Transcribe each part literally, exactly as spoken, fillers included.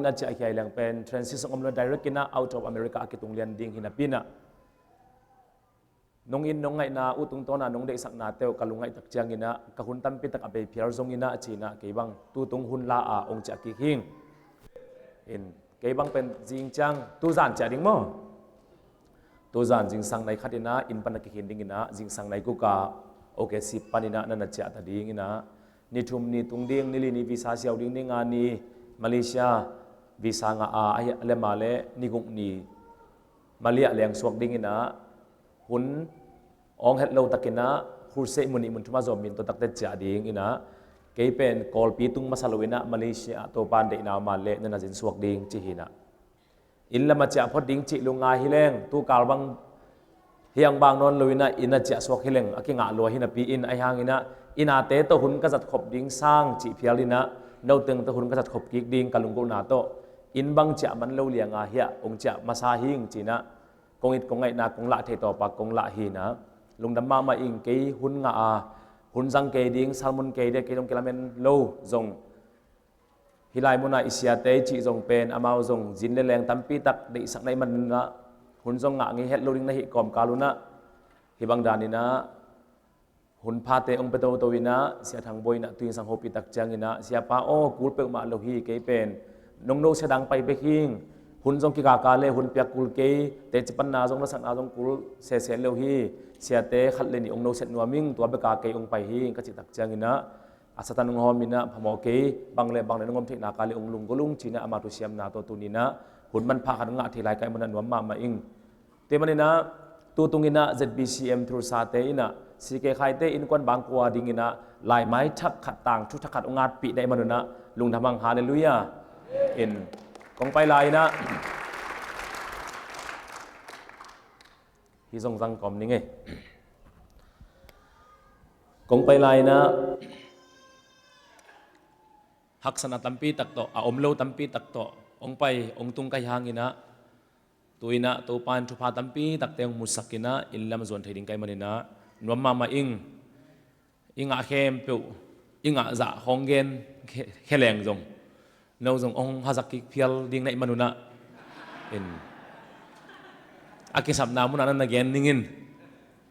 Na ciah hiai leng pen transition om lo, direct in ah out of America a kitung lian ding hi napi in ah, nong in nong ngaihna uh tungtawn a nong deihsakna teuh ka lungngaih tak ciangin ah ka hun tampi tak a bei phial zongin ah ci-in ah kei bang tutung hun la a ong ciah kik hing. In kei bang pen zing ciang tuzan ciah ding maw? Tuzan zingsang nai khat in ah inn pan a kikhin dingin ah zingsang nai guk a O K C panin ah na na ciah ta dingin ah ni thum ni tung ding, ni li ni visa siau ding, ni nga ni Malaysia visa ngah a, a lem a leh ni guk ni Malaysia leng suak dingin ah hun ong het lo takin ah crusade mun nih mun thum a zawm min to takte ciah dingin ah kei pen Kawlpi tung masa lo in ah Malaysia ah Topan deihna om a leh na na zin suak ding ci hi in ah. Inn lam a ciah phot ding cih lungngai hi leng, tu kal bang hiang bang nawn lo in ah inn a ciah suak hi leng a kingah lua hi napi in, ahi hangin ah inn ate tawh hun ka zat khop ding sang cih phial in ah noteng tawh hun ka zat khop kik ding ka lunggulhna tawh inn bang ciah man lo liang a hiah ong ciah masa hing ci-in ah kong it kong ngaihna kong lah thei tawp a kong lah hi in ah lungdam mahmah ing. Kei hun ngah a hun zang kei ding, sermon kei ding, kei zong kilamen lo zong hih lai mun ah i siate i cih zong pen amau zong zin le leng tampi tak deihsak na hih man un ah hun zong ngah ngei het lo ding na hih kawmkal un ah hih bang dan in ah hun phate ong pia toto in ah Sia Thang Bawi in ah tu zingsang hopih tak ciangin ah, Siapa aw, kul peuhmah lo hi, kei pen nong nosia dang pai bek hing, hun zong kikaka le hun piak kul kei, teci panna zong lasakna zong kul sese lo hi, siate khat le nih ong nosiat nuam ing, tua bek a kei ong pai hing ka cih tak ciangin ah a Satan ong hawm in ah phamawh kei, bang le bang le nong om theihna ka le ong lunggulh ung ci-in ah ama thusiamna tawh tuni in ah hun manpha khat ngah thei lai ka hih man ah nuam mahmah ing. Tua ahih manin ah tutung in ah Z B C M Tulsa te in ah C K Khai te innkuan bang kua dingin ah laimai thak khat, tangthu thak khat ong ngatpih na hih man un ah lungdam hang, halleluiah. In kong pai lai in ah hih zong zang kawm ning ei. Kong pai lai in ah haksatna tampi tak tawh, a om lo tampi tak tawh ong pai ong tung ka hih hangin ah tu in ah Topa in thupha tampi takte ong musak in ah inn lam zuan thei ding ka hih manin ah nuam mahmah ing. I ngah khempeuh, i ngah zah khawng gen khe, khe leng zong no zong ong hazak kik phial ding na hih man un ah in a kisapna mun ah na na gen ning in.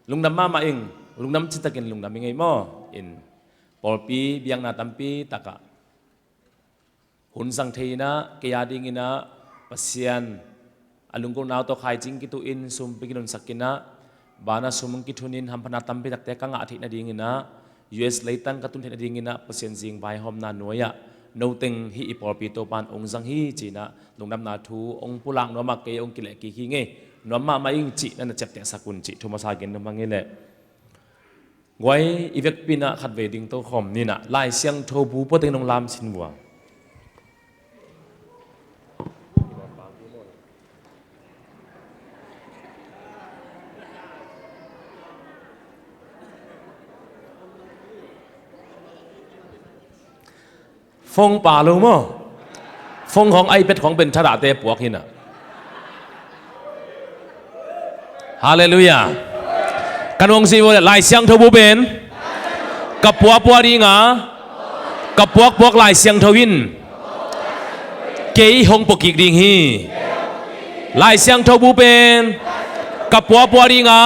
Lungdam mahmah ing. Lungdam citakin lungdam ing ei maw? In pawlpi biakna tampi tak ah hun zang thei in ah kei a dingin ah Pasian a lunggulhna uh tawh khaicing kituh in sumpi kinunsak in ah, banah sum kithun in hamphatna tampi takte ka ngah theih nadingin ah, U S leitang ka tun theih nadingin ah Pasian zing vaihawmna nuai-ah noteng hih i pawlpi Topa in ong zang hi ci-in ah lungdamna thu ong pulak nuam ah kei ong kileh kik hi ing ei. Nuam mahmah ing cih na na ciaptehsak un cih thu masa gen nuam hang ei leh. Guai, i vekpi in ah khatvei ding tokhawm ni in ah Lai Siangtho bu pua teng nong lam sin vua. Phone pa lo maw? Phone khawng, iPad khawng pen thadahte puak hi in ah. Halleluiah. Ka nuang si vua le, Lai Siangtho bu pen ka puapua ding a, ka puakpuak Lai Siangtho in kei hong pua kik ding hi. Lai Siangtho bu pen ka puapua ding a,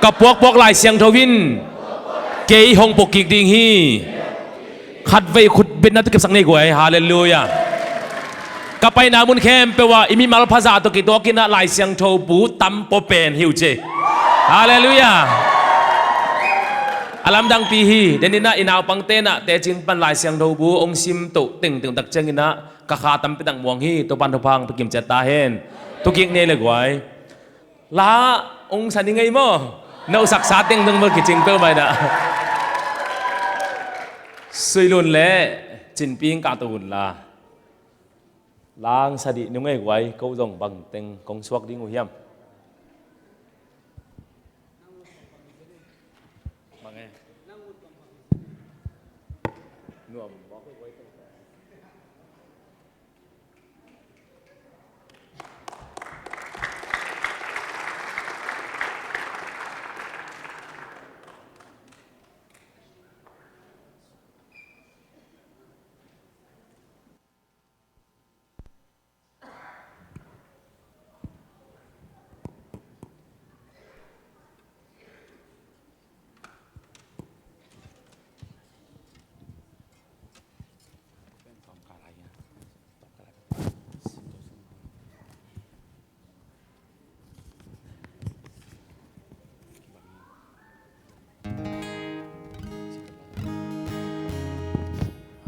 ka puakpuak Lai Siangtho in kei hong pua kik ding hi. Khatvei khut betna tawh kepsak ni guai. Halleluiah. Ka paina mun khempeuh ah i mimal phazah tawh kituak in ah Lai Siangtho bu tam pua pen hi uh ci. Halleluiah. A lamdangpi hi. Den in ah i naupangte in ah teci pan Lai Siangtho bu ong sim to tengteng tak ciangin ah ka kha tampi tak muang hi. Topan thupha ong pia kim ciat ta hen. Thukik ni le guai. La ong sa ni ngei maw? Na ong saksa teng dong maw, kicing peuh mai na. Sui lun le cinpi ong kah to un la. La ong sa dih nung ei guai, ko zong bang teng kong suak ding uh hiam? Bang e. Nuam.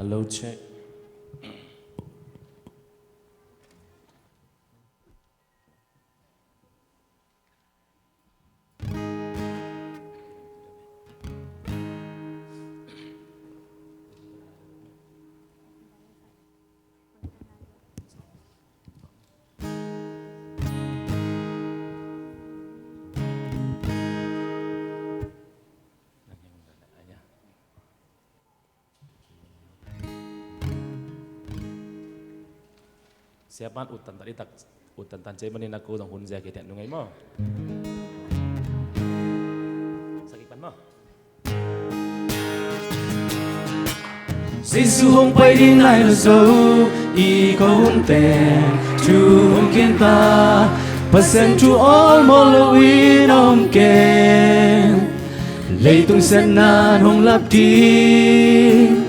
Hello, check. Siapa ut tantan i tak, ut tantan cei manin a ko zong hun zia kei tian nung ei maw. Sakik pan maw. Jesu hong pai ding nai lo zo, i ko hunte thu hong khin ta, Pasian thu awlmawh lo in om ken. Leitung siatna hong lap ding,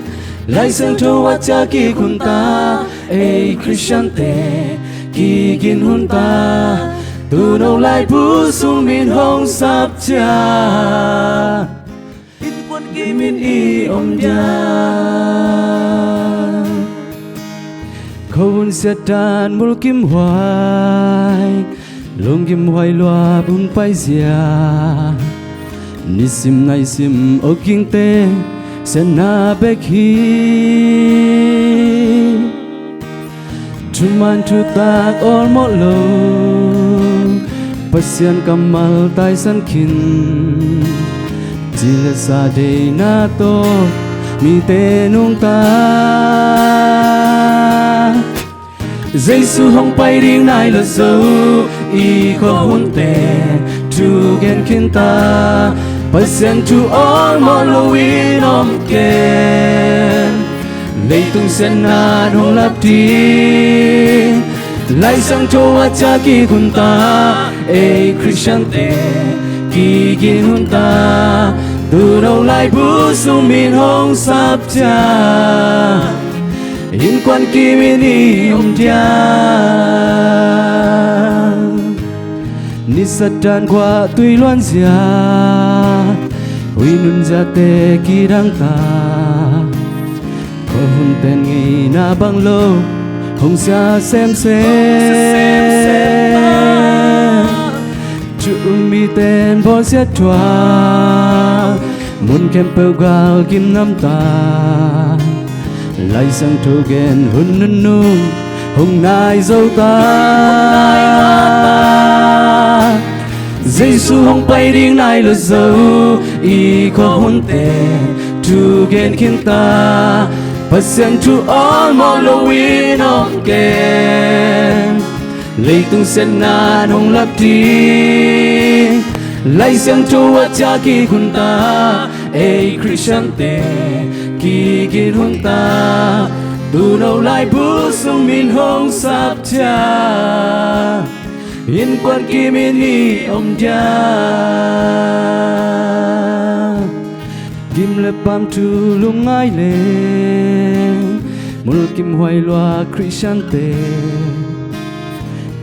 Lai Siangtho a ciah kik hun ta, ei Khristiante kigin hun ta, tuno laibu sung min hong sap ciah, innkuan kimin i om dia. Ko hun siat dan mulkim huai, lungkim huai lua bun paizia, nisim naisim awkingte siatna bek hi. Thuman thutak awlmawh lo, Pasian kammal taisan khin, ci le sa deina tawh mite nungta. Jesu hong pai ding nai lo zo, i ko hunte thu gen khin ta, Pasian thu awlmawh lo in om ken. Leitung siatna hong lap ding, Lai Siangtho a ciah kik hun ta, ei Khristiante kigin hun ta, tuno laibu sung min hong sap ciah, innkuan kimin i om dia. Ni Satan khuah tui luanzia, hui nunziate kidang ta, ko hunten ngeina bang lo hong sia semsem. Thu um miten bawlsiat thuak, mun khempeuh gal kim nam ta, Lai Siangtho gen hun nunung hong nai zo ta. Jesu hong pai ding nai lo zo, i ko hunte thu gen khin ta, Pasian thu awlmawh lo in om ken. Leitung siatna hong lap ding, Lai Siangtho a ciah kik hun ta, ei Khristiante kigin hun ta, tuno laibu sung min hong sap ciah, innkuan kimin i om dia. Gim le pam thu lungngai le, mulkim huai lua Khristiante,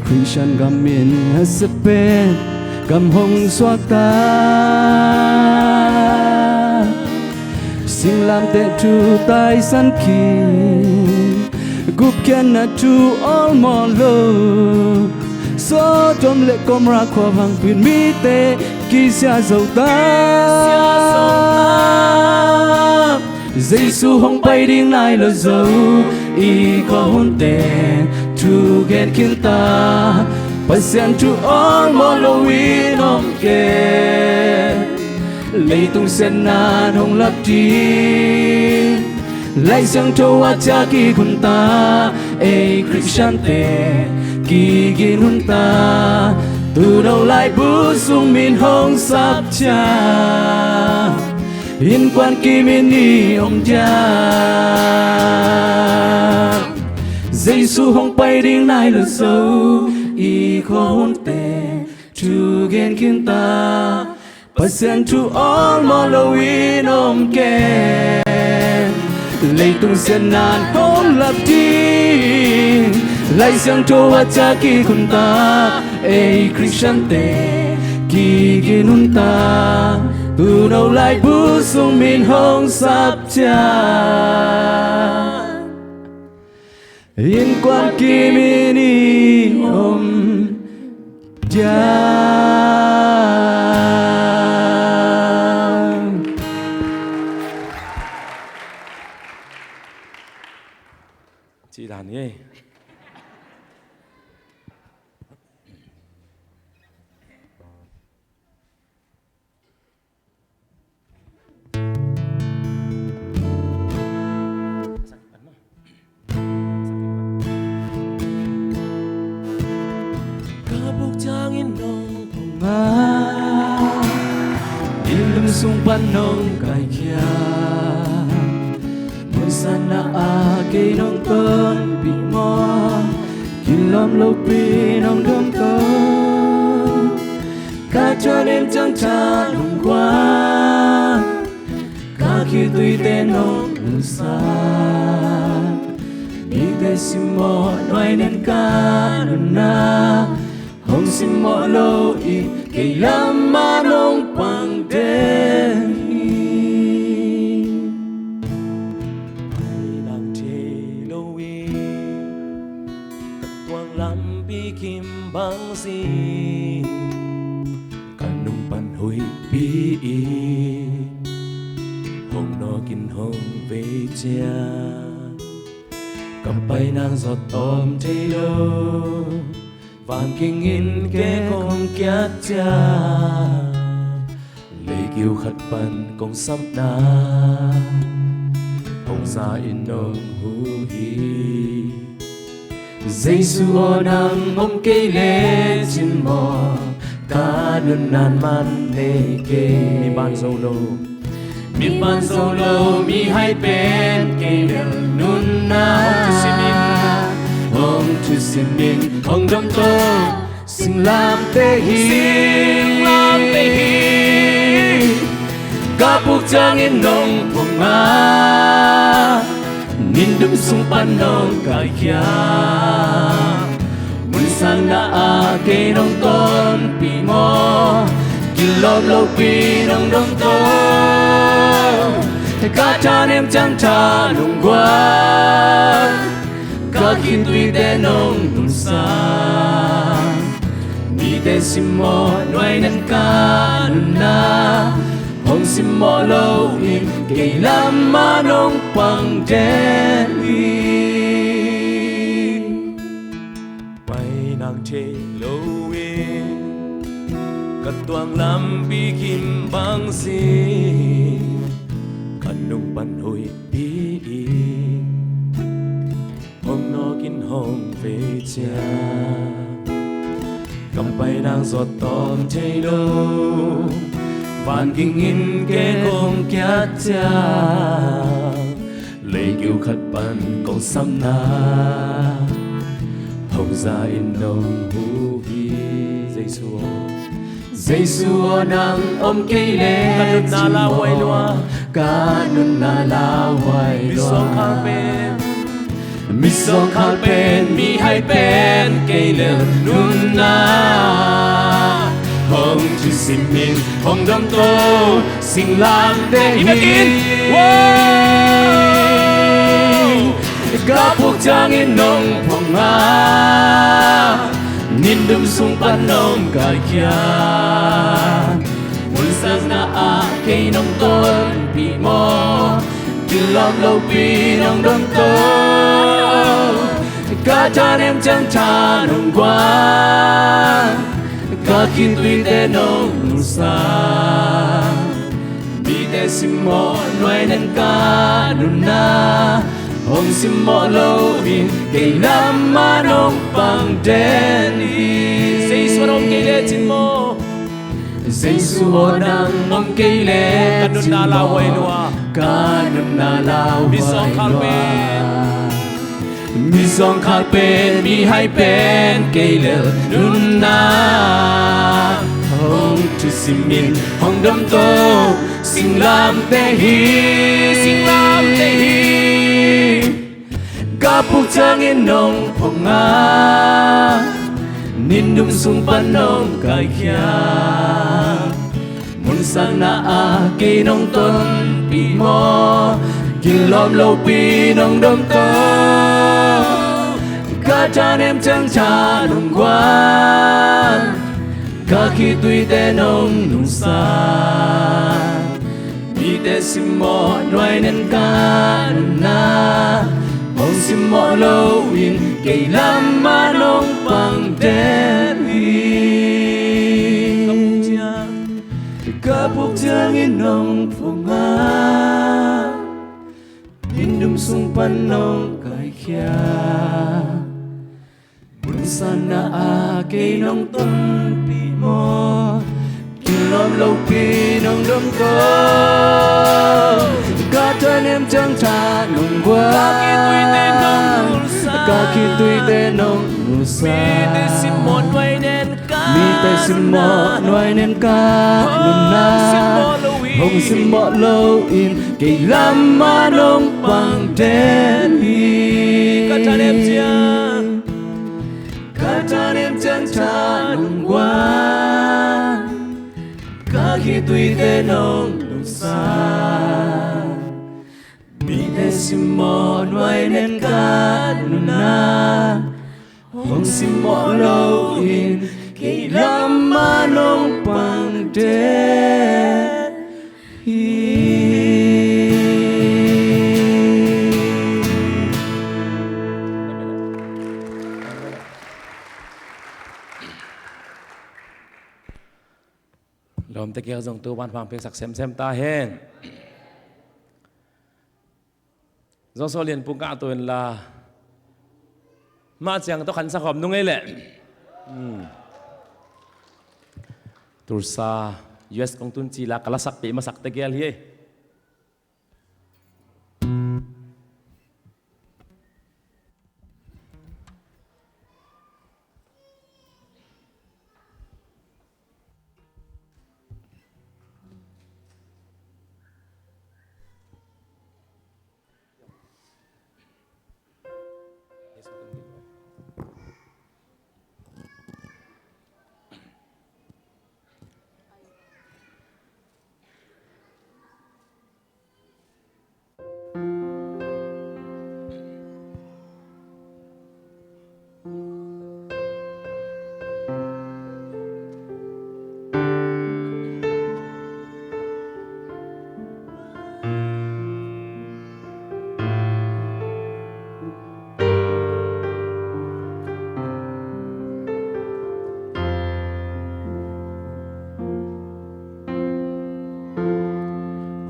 Khristian gam in a sia pen gam hong suak ta. Singlamteh thu taisan khin, gupkhiatna thu awlmawh lo, Sodom le Gomorrah khua vang pin mite kisia zo ta. Jesu hong pai ding nai lo zo, i ko hunte thu gen khin ta, Pasian thu awlmawh lo in om ken. Leitung siatna hong lap ding, Lai Siangtho a ciah kik hun ta, ei Khristiante kigin hun ta, tuno laibu sung min hong sap ciah, innkuan kimin i om dia. Jesu hong pai ding nai lo zo, i ko hunte thu gen khin ta, Pasian thu awlmawh lo in om ken. Leitung siatna hong lap ding, Lai Siangtho a ciah kik hun ta, ei Khristiante kigin hun ta, tuno laibu sung min hong sap ciah, Innkuan kimin i om diam. Ci dan hi. Ka buk ciangin nong phuak a, inn dum sung pan nong kaikhia. Munsakna ah kei nong tonpih maw, kilawm lopi nong dawmto. Ka thunem ciang tha nong guan, ka khitui te nong nusia. Mite simmawh nuai nen ka nunna, hong simmawh lo in kei lam ah nong pang den hi. Pai nang thei lo in, ka tuang lampi kim bang zing, ka nung pan huihpi in, hong nawk in hong vei ciang, ka pai nang zawt tawm thei lo. Van ging in ke kong kiat ciang, leikiu khat pan kong sapna, hong za in nong huh hi. Jesu aw, nang om kei lecin maw, ka nunna man nei kei. Mi ban zo lo, mi ban zo lo, mi hai pen kei lel nunna. Hong thusim in, hong thusim in, hong dawmto singlamteh hi. Singlamteh hi. Ka buk ciangin nong phuak a, inn dum sung pan nong kaikhia. Munsakna ah kei nong tonpih maw, kilawm lopi nong dawmto. Ka thunem ciang tha nong guan, ka khitui te nong nusia. Mite simmawh nuai nen ka nunna, hong simmawh lo in kei lam ah nong pang den hi. Pai nang thei lo in, ka tuang lampi kim bang zing, ka nung pan huihpi in, hong nawk in hong vei ciang, ka pai nang zawt tawm thei lo. Van ging in ke kong kiat ciang, leikiu khat pan kong sapna, hong za in nong huh hi. Jesu aw, Jesu aw, nang om kei le ka nunna lauhuai lua, ka nunna lauhuai lua. Mi sawngkhal pen, mi sawngkhal pen, mi hai pen kei lel nunna. Hong thusim in, hong dawmto singlamteh hi. Wow! Ka buk ciangin nong phuak a, inn dum sung pan nong kaikhia. Munsakna ah kei nong tonpih maw, kilawm lopi nong dawmto. Ka thunem ciang tha nong guan, ka khitui te nong nusia. Mite simmawh nuai nen ka nunna, hong simmawh lo in kei lam ah nong pang den hi. Jesu aw, nang om kei lecin maw, Jesu aw, nang om kei lecin maw, ka nunna lauhuai lua, ka nunna lauhuai lua. Mi sawngkhal pen, mi sawngkhal pen, mi hai pen kei lel nunna. Hong thusim in, hong dawmto singlamteh hi. Singlamteh hi. Ka buk ciangin nong phuak a, inn dum sung pan nong kaikhia. Munsakna ah kei nong tonpih maw, kilawm lopi nong dawmto. Ka thanem ciang tha nong guan, ka khitui te nong nusia. Mite simmawh nuai nen ka nunna, hong simmawh lo in kei lam ah nong pang den hi. Ka puk ciangin nong phong a, min dum sung pan nong kaikhia. Mun sanna ah kei nong tonpih maw, kilawm lopi nong dong ko. Ka thanem ciang tha nong guan, ka khitui te nong nusia. Mite simmawh nuai nen ka nunna, hong simmawh lo in kei lam ah nong pang den hi. Ka thanem ciang, ka thanem ciang tha nong guan, ka khitui te nong nusia. Mite simmawh nuai nen ka nunna, hong simmawh lo in kei lam ah nong pang den hi. Lawmte kiang zong Topa'n hong piaksak semsem ta hen. Joshua Lian Pung kah to inla, mah ciang tawh khansak khawm nung ei leh. Hmm. Tulsa, U S kong tun cila ka lasakpih masakte gel hi ei.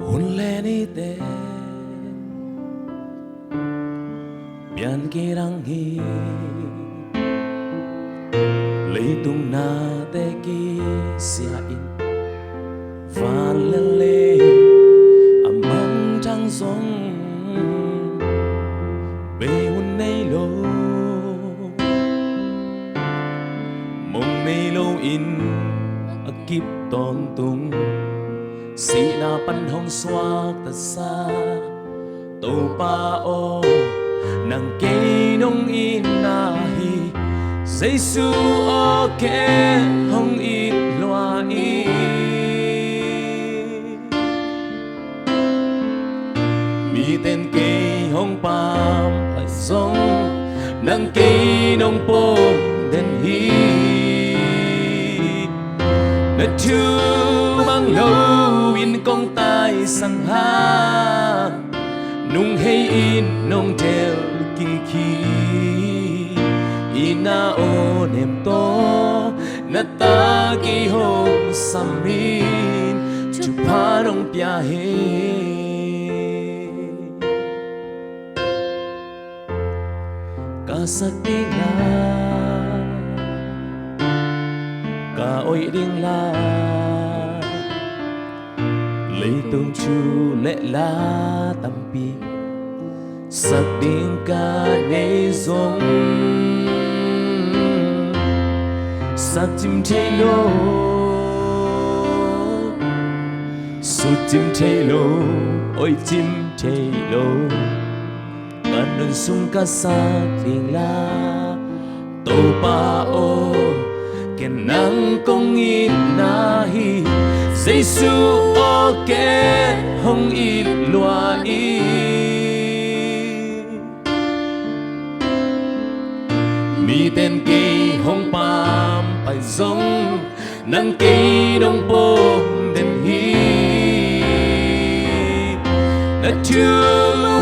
Hun le nite pian kei rang hi, leitung nate kisia in, van le lei a mangthang zong bei hun nei lo. Mong nei lo in a kip tawntung, sihna pan hong suakta sa Topa aw, nang kei nong itna hi. Jesu aw, kei hong it lua hi. Miten kei hong pampai zong, nang kei nong pom den hi. Na thu mang lo in kong taisan hang, nung hei in nong del kik hi. Itna aw nem tawh na ta kei hong sam in, thupha nong pia hi. Ka sak ding la, ka oih ding la, leitung thu le la tampi sak ding ka nei zong, sak cim thei lo, sut cim thei lo, oih cim thei lo. Ka nun sung ka sak ding la, Topa aw, ken nang kong itna hi. Jesu aw, ken hong it lua hi. Miten kei hong pampai zong nang kei nong pom den hi. Na thu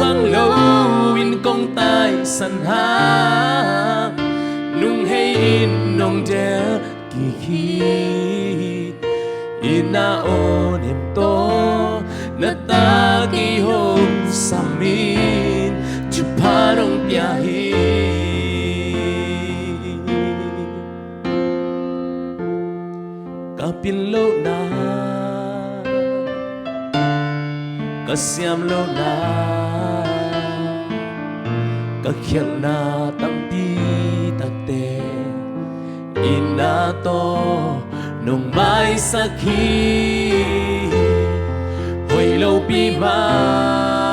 mang lo in kong taisan hang, nung hei in nong del kik hi. I na aw nem tawh na ta kei hong sam in, thupha nong pia hi. Ka pil lohna, ka siam lohna, ka khialhna tampi takte i na tawh nong maisak hi. Hoih lopi mah,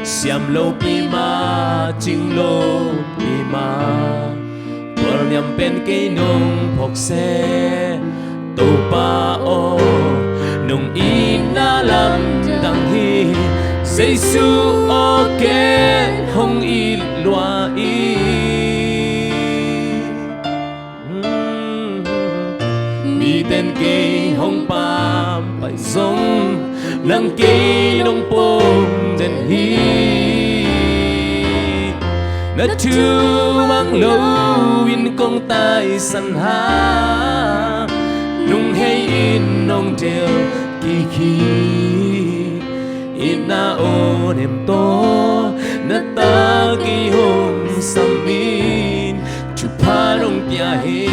siam lopi mah, cing lopi mah, tualniam pen kei nong phawk seh, Topa aw, nong itna lamdang hi. Jesu aw, ken hong it lua i. Miten kei hong pampai zong nang kei nong pom den hi. Na thu mang lo in kong taisan hang, nung hei in nong del kik hi. I na aw nem tawh na ta kei hong sam in, thupha nong pia hi.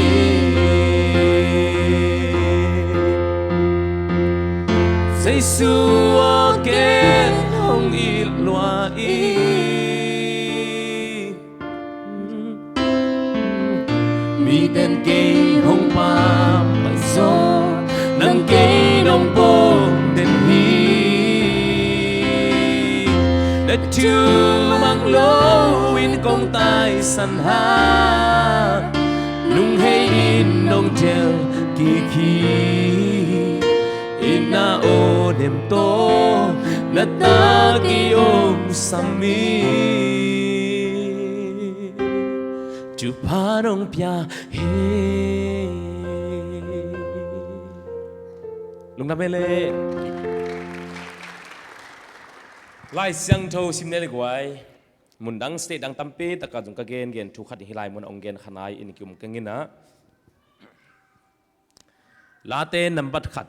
Jesu aw, ken hong it lua i. Miten kei hong pampai zong nang kei nong pom den hi. Na thu mang lo in kong taisan hang, nung hei in nong del kik hi. I na aw nem tawh na ta kei hong sam in, thupha nong pia hi. Lungdam ei le. Lai Siangtho sim ni le guai. Mundang state dang tampi takah zong ka gen gen thu khat hi lai mun a hong gen khanai in ki um keng in ah. Late nambat khat.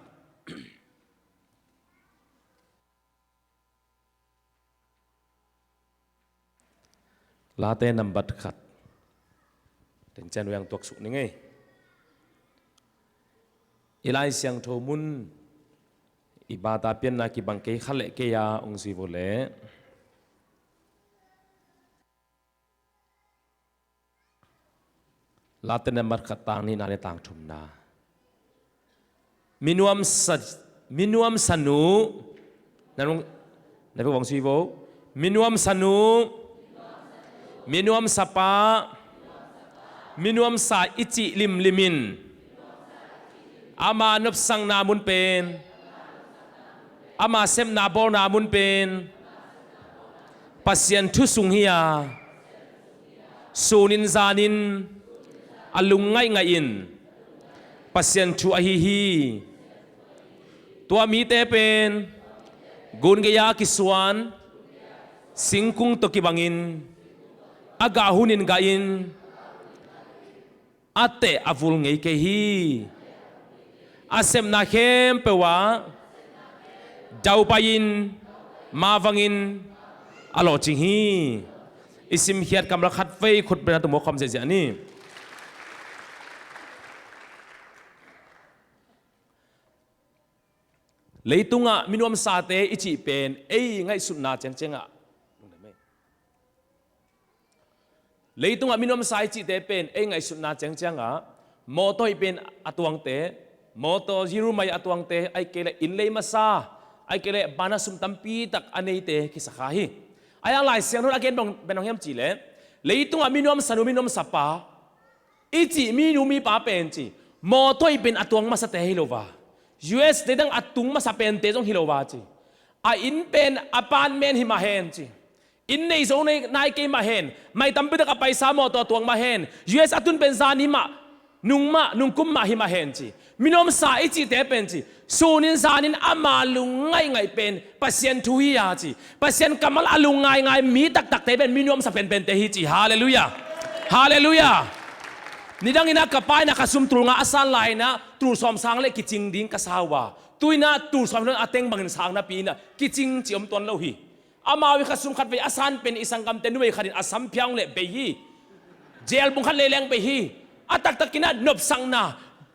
Late nambat khat. Tengcian wiang tuak suk ni ngei. I Lai Siangtho mun i bata pianna kibang kei kha le kei a ong zui vo le. Late nambat khat tang nihna le tang thumna. Minuam sa, minuam sanu. Na nung, na pe wang sui vo. Minuam sanu. Minuam sapa. Minuam sa i cih limlimin. Ama nopsakna mun pen. Ama sepna bawlna mun pen. Pasian thu sung hi a, sunin zanin a lung ngaihngaihin Pasian thu ahi hi. Tua mite pen gun gei-a kisuan singkung tawh kibangin a gah hunin gahin a teh a vul ngei kei hi. A sepna khempeuh ah daupai-in mavangin a lawhcing hi. I simkhiat kammal khat vei khut bengna tung mawk khawm ziahziah ni. Leitungah minuamsate i cih pen ei ngaihsutna ciangciangah Leitungah minuamsa i cihte pen ei ngaihsutna ciangciangah mawtaw hoih pen a tuangte, mawtaw zirumai a tuangte, ahih kei leh inn lei masa, ahih kei leh banah sum tampi tak a neite kisa kha hi. Ahi a Lai Siangtho in a gen bang pen bang hiam cih leh, leitungah minuamsa nu minuamsa pa i cih minu mipa pen ci mawtaw hoih pen a tuang masate hi lo va, U S te dang a tung masa pente zong hi lo va ci, a inn pen apartment hi mah hen ci. Inn nei zo nei nai kei mah hen, mai tampi tak a paisa mawtaw tuang mah hen, U S a tun pen zani mah, nung mah, nungkum mah hi mah hen ci. Minuamsa i cihte pen ci, sunin zanin ama lung ngaihngaih pen Pasian thu hi a ci. Pasian kammal a lung ngaingai mi taktakte pen minuamsa penpente hi ci. Halleluiah. Halleluiah. Nidangin ah ka pa in ah ka sum tul nga a san lai-in ah tul sawm sang le kicing ding ka sa uh a, tu-in ah tul sawm a teng bangin sang napi-in ah kicing ci om tuan lo hi. Amau i kha sum khat vei a san pen i sanggamte numei khatin a sam phiang le bei hi. Jail bung khat le leng bei hi. A taktakin ah nopsakna,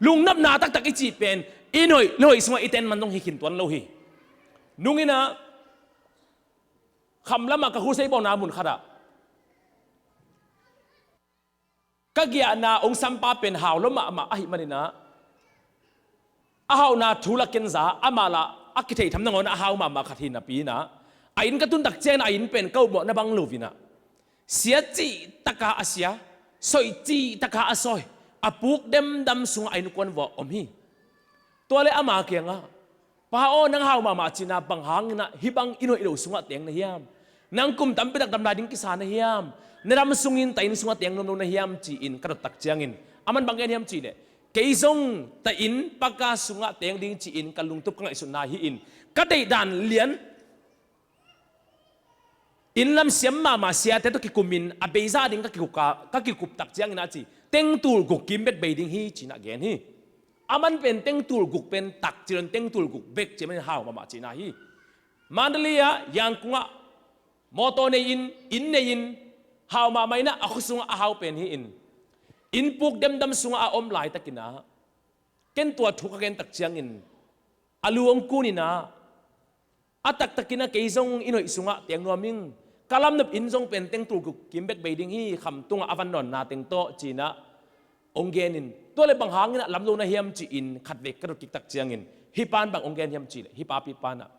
lungnopna taktak i cih pen i hoih le hoih sungah i ten man zong hi khin tuan lo hi. Nungin ah khamlam ah ka khusei bawlna mun khat ah ka giahna ong sampa pen hau lo mahmah ahih manin ah, a hauhna thu la ken za, amah lah a kithei tham nangawn a hau mahmah khat hi napi-in ah, a inn ka tun tak ciangin a inn pen ka upmawhna bang lo-in ah, sia cih taka a sia, soih cih taka a soi, a puk demdam sungah a innkuan vuah om hi. Tua le ama kiangah, "Pa aw, nang hau mahmah cihna bang hangin ah hih bang inn hoih lo sungah teng na hiam? Nang kum tampi tak dam lai ding kisa na hiam? Na dam sungin ta inn sungah teng nuam lo na hiam?" ci-in ka dot tak ciangin, aman bang gen hiam cih leh, "Kei zong ta inn paka sungah teng ding ci-in ka lungtup ka ngaihsutna hi-in, ka deihdan lian inn lam siam mahmah siate tawh kikumin a beisa ding ka kikup a, ka kikup tak ciangin ah ci, teng tul guk kim bek bei ding hi," ci-in ah gen hi. Aman pen teng tul guk pen tak ci-in teng tul guk bek ci-in hau mahmah cihna hi. Mandalay ah, Yangon ah mawtaw nei-in, inn nei-in, hau mahmah in ah a khua sungah a hau pen hi-in, inn puk demdam sungah a om laitakin ah ken tua thu ka gen tak ciangin a lu ong kun-in ah, a taktakin ah kei zong inn hoih sungah teng nuam ing. Ka lamnop inn zong pen teng tul guk kim bek bei ding hi, kham tungah a van nawnna teng tawh, ci-in ah ong genin, tua le bang hangin ah lam lo na hiam ci-in khat vei ka dot kik tak ciangin, hih pa'n bang ong gen hiam cih leh, hih papi pa'n ah,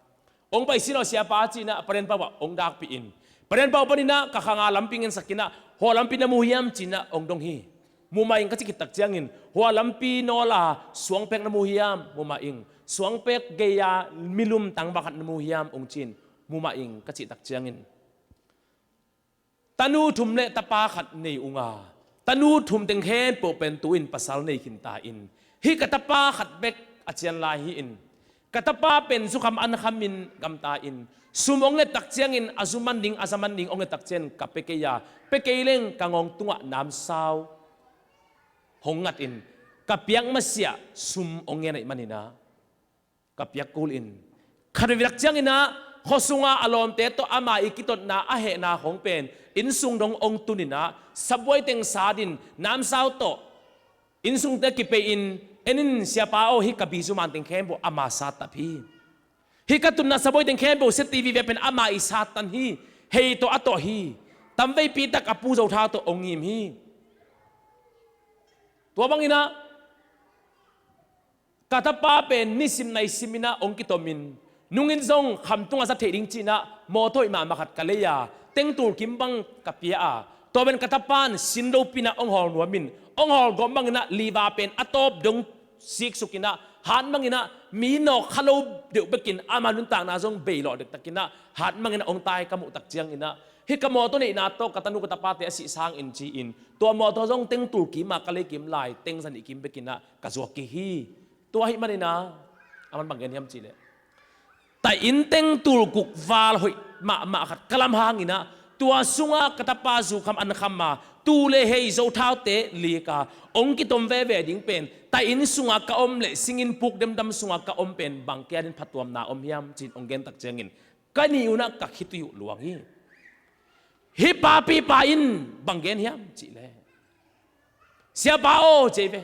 "Ong pai sin aw siapa," ci-in ah Parianpau ah ong dakpih in, Parianpau panin ah ka khang ah lampi ngensak in ah, "Hua lampi na mu hiam?" ci-in ah ong dong hi. "Mumah ing," ka cih khit tak ciangin, "Hua lampi nawl a suangpek na mu hiam?" "Mumah ing." "Suangpek gei-a milum tangval khat na mu hiam?" ong ci-in, "Mumah ing," ka cih tak ciangin, tanu thum le tapa khat nei ung a, tanu thum teng khempeuh pen tu-in pasal nei khin ta in, hih ka tapa khat bek a cian lai hi-in, ka tapa pen zukham an khamin gamta in, sum ong nget tak ciangin a zu man ding, a za man ding ong nget tak ciangin ka pia kei a, pia kei leng ka ngawng tungah namsau hong ngat in, ka piak masiah sum ong ngen ahih manin ah ka piak kul in, khat vei tak ciangin ah khua sunga a lawmte tawh ama i kitotna a hehna khong pen inn sung dong ong tun in ah, sabuai teng sat in, namsau tawh inn sungte kipei in, "En in siapa aw, hih ka bizu man teng khempeuh ama sat tap hi. Hih ka tunna sabuai teng khempeuh, C T V ve pen ama i sat tan hi. Hei tawh a tawh hi. Tamveipi tak a Pu Zo Thau tawh ong ngim hi." Tua bangin ah ka tapa pen nisim naisim in ah ong kitom in, nungin zong kham tungah za thei ding ci-in ah mawtaw hoih mahmah khat ka lei a, teng tul kim bang ka pia a, tua pen ka tapa'n sin lopi-in ah ong hawl nuam in, ong hawl gawp bangin ah liver pen a tawp dong siksuk in ah, hat mang in ah, mi nawk kha lo deuh bekin ama nuntakna zong bei lawh dektak in ah, hat mang in ah ong tai ka muh tak ciangin ah, hih ka mawtaw neihna tawh ka tanu ka tapate a sih sangin ci-in, tua mawtaw zong teng tul kim a ka lei kim lai, teng za nih kim bekin ah ka zuak kik hi. Tua ahih manin ah, aman bang gen hiam cih leh, ta inn teng tul guk val hoih mahmah khat ka lam hangin ah, tua sunga ka tapa zukham an kham a, tuu le hei, Zo Thaute lik a ong kitom veve ding pen, ta inn sunga ka om le singinn puk demdam sunga ka om pen bang kia dingin phatuamna om hiam, ci-in ong gen tak ciangin, ka nih un ah ka khitui uh luang hi. Hih papipa in bang gen hiam cih leh, "Siapa aw," ci ve,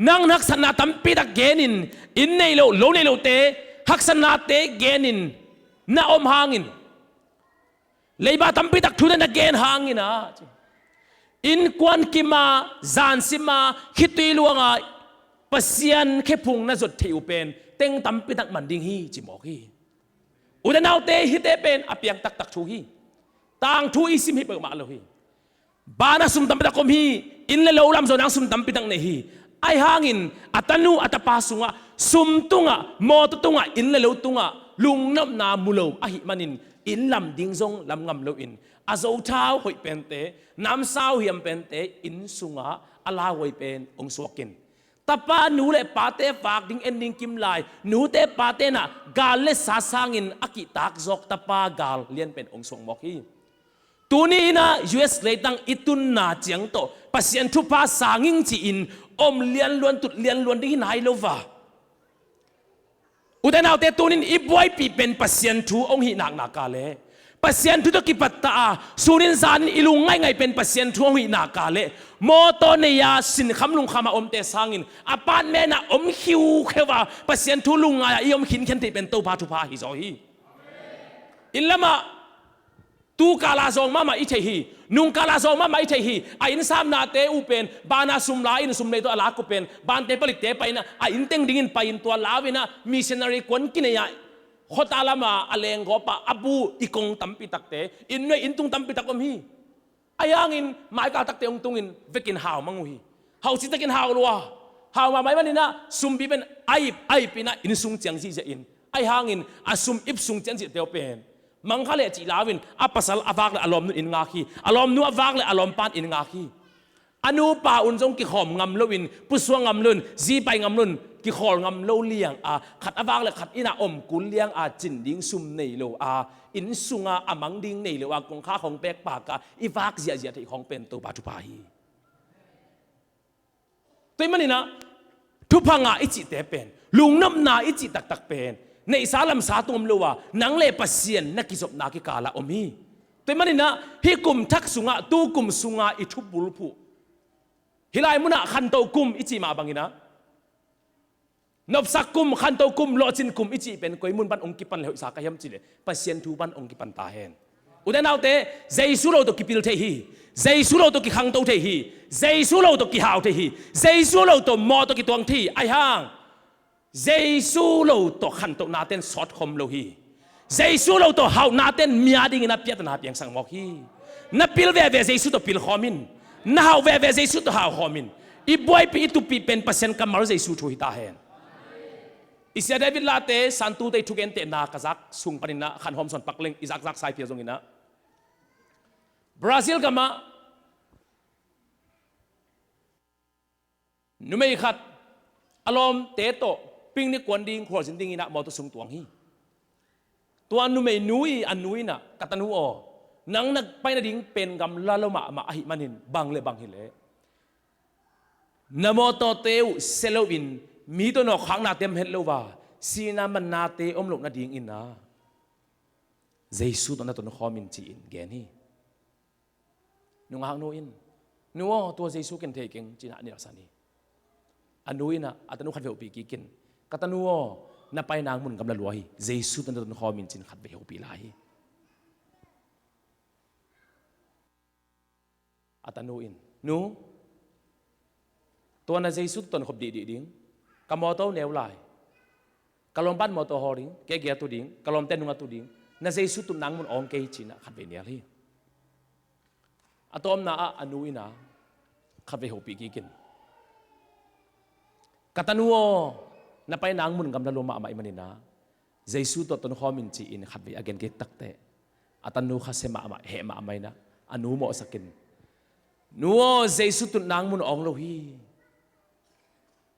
"nang haksatna tampi tak genin, inn nei lo, lo nei lote haksatnate genin na om hangin, leiba tampi tak thute na gen hangin ah, innkuan kim a, zansim a, khitui luang a, Pasian khephung na zot theih uh pen teng tampi tak man ding hi," ci mawk hi. U te nau te, hihte pen a piang taktak thu hi. Tangthu i sim hi peuhmah lo hi. Banah sum tampi tak om hi. Inn le lo lam zawh nang sum tampi tak nei hi. Ahi hangin a tanu a tapa sungah, sum tungah, mawtaw tungah, inn le lo tungah lungnopna mu lo ahih manin, Inn lam ding zong lam ngam loin, a zothau hoih pente, namsau hiam pente inn sungah a lauhuai pen hong suak in. Tapa nu le pate vak ding en ding kim lai, nute pate nah gal le sa sangin a kihtak zawk tapa gal lian pen hong suak mawk hi. Tuni innah U S leitang i tunna ciang tawh Pasian thupha sang ing ci-in om lianluan tut lianluan ding hi nai lo va. Ute naute, tunin i buaipih pen Pasian thu hong hih naknak a le Pasian thu tawh kipatta a sunin zanin i lung ngaingai pen Pasian thu hong hih naknak a le mawtaw nei-a sinkham lungkham a omte sangin apartment ah om khiukheu a Pasian thu lungngai-a i om khinkhian theih pen Topa thupha ahi zaw hi. Inn lamah tu kala zawng mahmah i thei hi. Nung kala zawng mahmah i thei hi. A inn samnate uh pen bana sum la in sum nei tawh a lak uh pen bante palikte pai inah a inn teng dingin pai in tua lau inah missionary kuan kinei-ah khuata lama a lenggawp ah a bu i kong tampi takte inn nuai inn tung tampi tak om hi. Ahi hangin maikal takte hong tungin vekin hau mang uh hi. Hau citakin hau lua. Hau mahmah i maninah sumpi pen aip aip inah inn sung ciang zihziah in ahi hangin a sum ip sung ciang zihte uh pen mangkha le cih lau in a pasal a vak le a lawmnu in ngak hi. A lawmnu a vak le a lawmpan in ngak hi. A nupa un zong kikhawm ngam loin pusuang ngam loin zipai ngam loin kikhawl ngam lo liang a khat a vak le khat innah om kul liang a cin ding sum nei lo a inn sunga a mang ding nei lo a kongkhak hong pekpak a i vak ziahziah theih khawng pen Topa thupha hi. Tua i maninah thupha ngah i cihte pen lungnopna i cih taktak pen neihsa lamsa tung om lo a nang le Pasian na kizopna kikala om hi. Tua i maninah hih kum thak sungah tu kum sunga i thubulphuh hih lai munah khanto kum i cih mah banginah nopsak kum, khanto kum, lawhcin kum i cih pen koi mun pan hong kipan le hoihsa ka hiam cihleh Pasian thu pan hong kipan ta hen. Ute naute, Jesu lo tawh kipil thei hi. Jesu lo tawh kikhangto thei hi. Jesu lo tawh kihau thei hi. Jesu lo tawh mawh tawh kituang thei hi. Ahi hang Jesu lo tawh khantohna ten sawtkhawm lo hi. Jesu lo tawh hauhna ten mia dingin a piatana piangsak mawk hi. Na pil veve Jesu tawh pilkhawm in. Na hauh veve Jesu tawh haukhawm in. I buaipih i tuppih pen Pasian kammal Jesu thu hi ta hen. I sia David Late santute i thugentehna ka zak sung paninah khanhawm sawn pak leng i zakzak sai phia zonginah Brazil gamah numei khat a lawmte tawh picnic kuan ding khualzin dinginah mawtaw sung tuang hi. Tua numei nu i a nu innah ka tanu aw, nang na pai nading pen gamla lo mahmah ahih manin bang le bang hileh na mawtawte uh sia loin mi tawh nawkkhaknate om het lo a sihna mannate om loh nadingin ah Jesu tawh na tonkhawm in ci-in gen hi. Nungaknu in, nu aw, tua Jesu ken thei keng, cinah a nilhsan hi. A nu innah a tanu khat vei hopih kikin, ka tanu aw, na painang mun gamla lua hi. Jesu tawh na tonkhawm in cin khat vei hopih lai hi. A tanu in, nu, tua na Jesu tonkhop dihdih ding, ka mawtaw neu lai. Ka lawmpan mawtaw hawl ding, kei gei a tu ding, ka lawmte nung a tu ding, na Jesu tutnang mun awng kei cinah khat vei nial hi. A tawpna ah a nu innah khat vei hopih kikin, ka tanu aw, na painang mun gamla lua mahmah i maninah Jesu tawh tonkhawm in ci-in khat vei a gen kei takteh a tanu khasia mahmah heh mahmah innah a nu mawhsakin, nu aw, Jesu tutnang mun awng lo hi.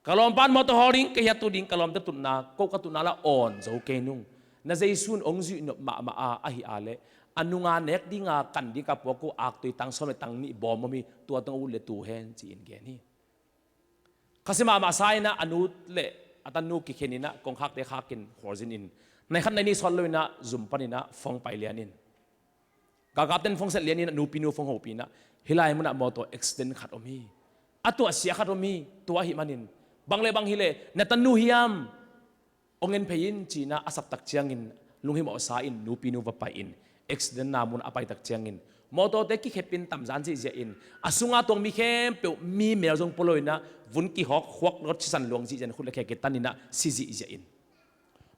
Ka lawmpan mawtaw hawl ding, kei a tu ding, ka lawmte tutna, ko ka tutna la awn zo kei nung. Na Jesu in hong zuihnop mahmah a ahi a leh a nunga nek dinga kan ding ka puak uh aktui tang sawm le tang nih bawm om hi. Tua tawh ut le tu hen ci-in gen hi. Khasia mahmah sa innah a nu le a tanu kikhen innah kongkhakte khakin khualzin in nai khat nai nih sawt lo innah zum pan innah fong pai lian in Galkapten fong set lianin a nupinu fong hopih inah hih lai munah mawtaw accident khat om hi. A tuahsia khat om hi. Tua ahih manin bang le bang hileh na tanu hiam, hong en phei in ci-inah a saptak ciangin lunghimawhsa in nupinu va pai in accident na mun a paitak ciangin mawtawte kikhepin tamzan zihziah in a sunga tuang mi khempeuh mi mel zong pua lo inah vun kihawk khuak lawt sisan luang zihziah in khut le khe kitan inah si zihziah in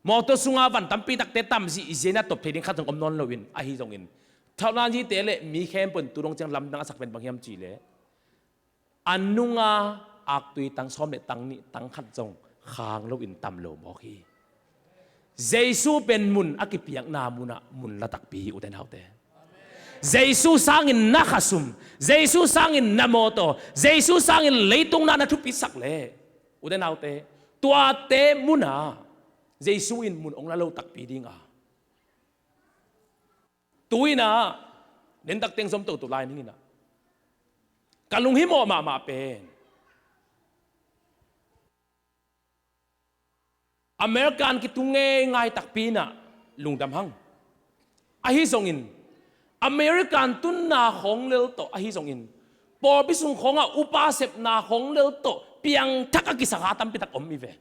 mawtaw sunga van tampi takte tam zihziah inah top thei ding khat zong om nawn loin ahi zongin thaunanzite le mi khempeuh in tu dong ciang lamdang a sak pen bang hiam cihleh a nunga aktui tang sawm le tang nih tang khat zong khang loin tam lo mawk hi. Jesu pen mun a kipiakna munah mun la takpi hi, ute naute. Jesu sangin na khasum, Jesu sangin na mawtaw, Jesu sangin leitung na na thupisak le, ute naute, tuate munah Jesu in mun hong la lo takpi ding a. Tu-in ah, dentak teng zom toto lai ning in ah, ka lunghimawh mahmah pen American kitung ngeingai takpi in ah lungdam hang. Ahi zongin, American tunna khawng lel tawh ahi zongin, pawlpi sung khawngah upa sepna khawng lel tawh piangthak a kisakha tampi tak om hi ve.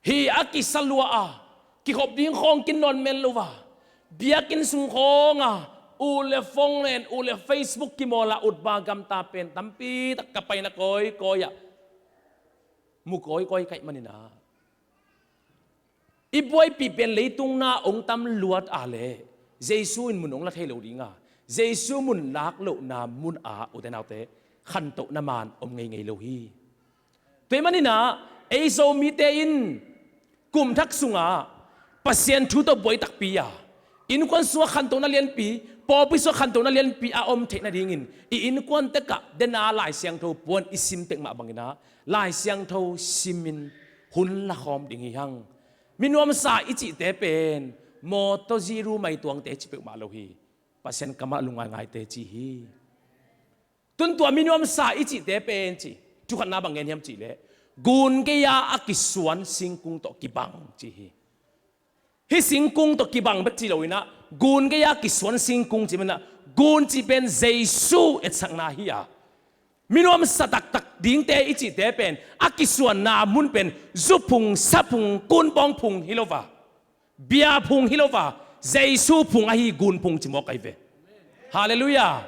Hih a kisa lua a, kikhop ding khawng kin nawn mel lo a, biakinn sung khawng a, u le phone len, u le Facebook kimawl a, utba gamta pen tampi tak ka paina kawikawi ah mu kawikawi kaih manin ah, i buaipih pen leitung na hong tam luat a leh Jesu in mun hong la thei lo ding a, Jesu mun lak lohna mun ah, ute naute, khantohna man om ngeingei lo hi. Tua ahih manin ah, ei Zomite in kum thak sungah Pasian thu tawh buai takpi a, innkuan sungah khantohna lianpi, pawlpi sungah khantohna lianpi a om theih nadingin, i innkuan tekah den a Lai Siangtho puan i sim pek mah bangin ah, Lai Siangtho simin hun la khawm ding hi hang. Mi nuamsa i cihte pen mawtaw ziru mai tuangte ci peuhmah lo hi. Pasian kamah lungngaingaite ci hi. Tun tua mi nuamsa i cihte pen ci, thu khatna bang gen hiam cih leh, gun gei-a a kisuan singkung tawh kibang ci hi. Hih singkung tawh kibang bek ci lo in ah, gun gei-a kisuan singkung ci manin ah, gun cih pen Jesu etsakna hi a, mi nuamsa taktak dingte i cihte pen a kisuanna mun pen zu phung, sa phung, kunbawng phung hi lo a, bia phung hi lo a, Jesu phung ahi, gun phung ci mawk ahi ve. Halleluiah.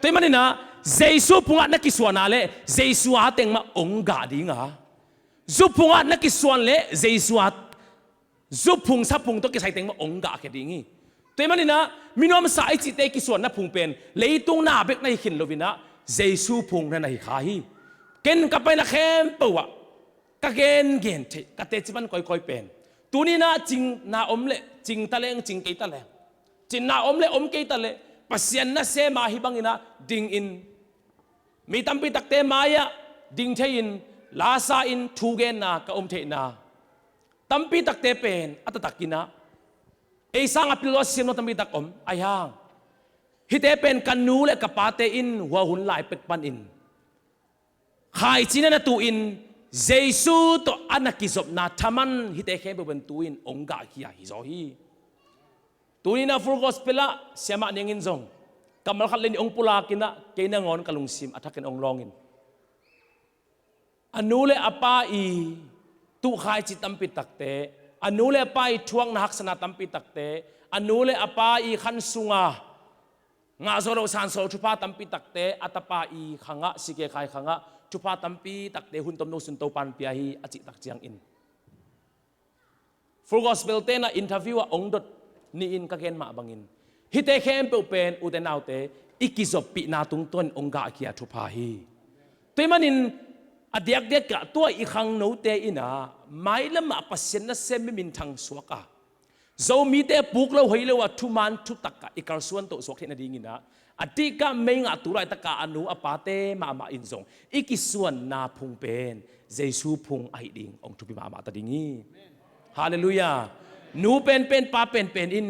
Tua ahih manin ah, Jesu phungah na kisuan a leh Jesu a teng mah hong gah ding a, zu phungah na kisuan leh Jesu a, zu phung sa phung tawh kisai teng mah hong gahkhia ding hi. Tua ahih manin ah, mi nuamsa i cihte kisuanna phung pen leitung na bek na hi khin lo in ah, Jesu phung na na hi kha hi. Ken ka paina khempeuh ah ka gengen theih, ka teci pan kawikawi pen, tuni in ah cingna om leh cing ta leng, cing kei ta leng, cinna om leh om kei ta leh, Pasian nasem a hih bangin ah dingin, mi tampi takte mai-ah ding thei-in, la sa-in, thugenna ka om theihna tampi takte pen a taktak in ah, ei sang a pil lo a siam lo tampi tak om. Ahi hang, hihte pen ka nu le ka pate in hua hun lai pek panin khaici na na tu-in, Jesu tawh a na kizopna thaman hihte khempeuh pen tu-in hong gahkhia hi zaw hi. Tuni in ah Full Gospel ah Siamah Niang in zong kammal khat le nih hong pulak in ah, kei nangawn ka lungsim a thakin hong lawng in, a nu le a pa i tuh khaici tampi takte, a nu le a pa i thuakna haksatna tampi takte, a nu le a pa i khan sunga ngah zo lo san zo lo thupha tampi takte, a tapa i khangah, sikekhai khangah thupha tampi takte hun tomno sun Topan pia hi a cih tak ciangin, Full Gospel te in ah interview ah hong dot ni-in ka gen mah bangin, hihte khempeuh pen, ute naute, i kizoppihna tungtawnin hong gahkhia thupha hi. Tua ahih manin, a diakdiak ah tua i khangnote in ah mailam ah Pasian nasem mi minthang suak a, Zomite puk lo hoi lo a thuman thutak ah i kalsuan toh suak theih nadingin ah, a dihkah mei ngah tu laitak ah a nu a pate mahmah in zong i kisuanna phung pen Jesu phung ahih ding hong thupi mahmah ta ding hi. Halleluiah. Nu penpen, pa penpen in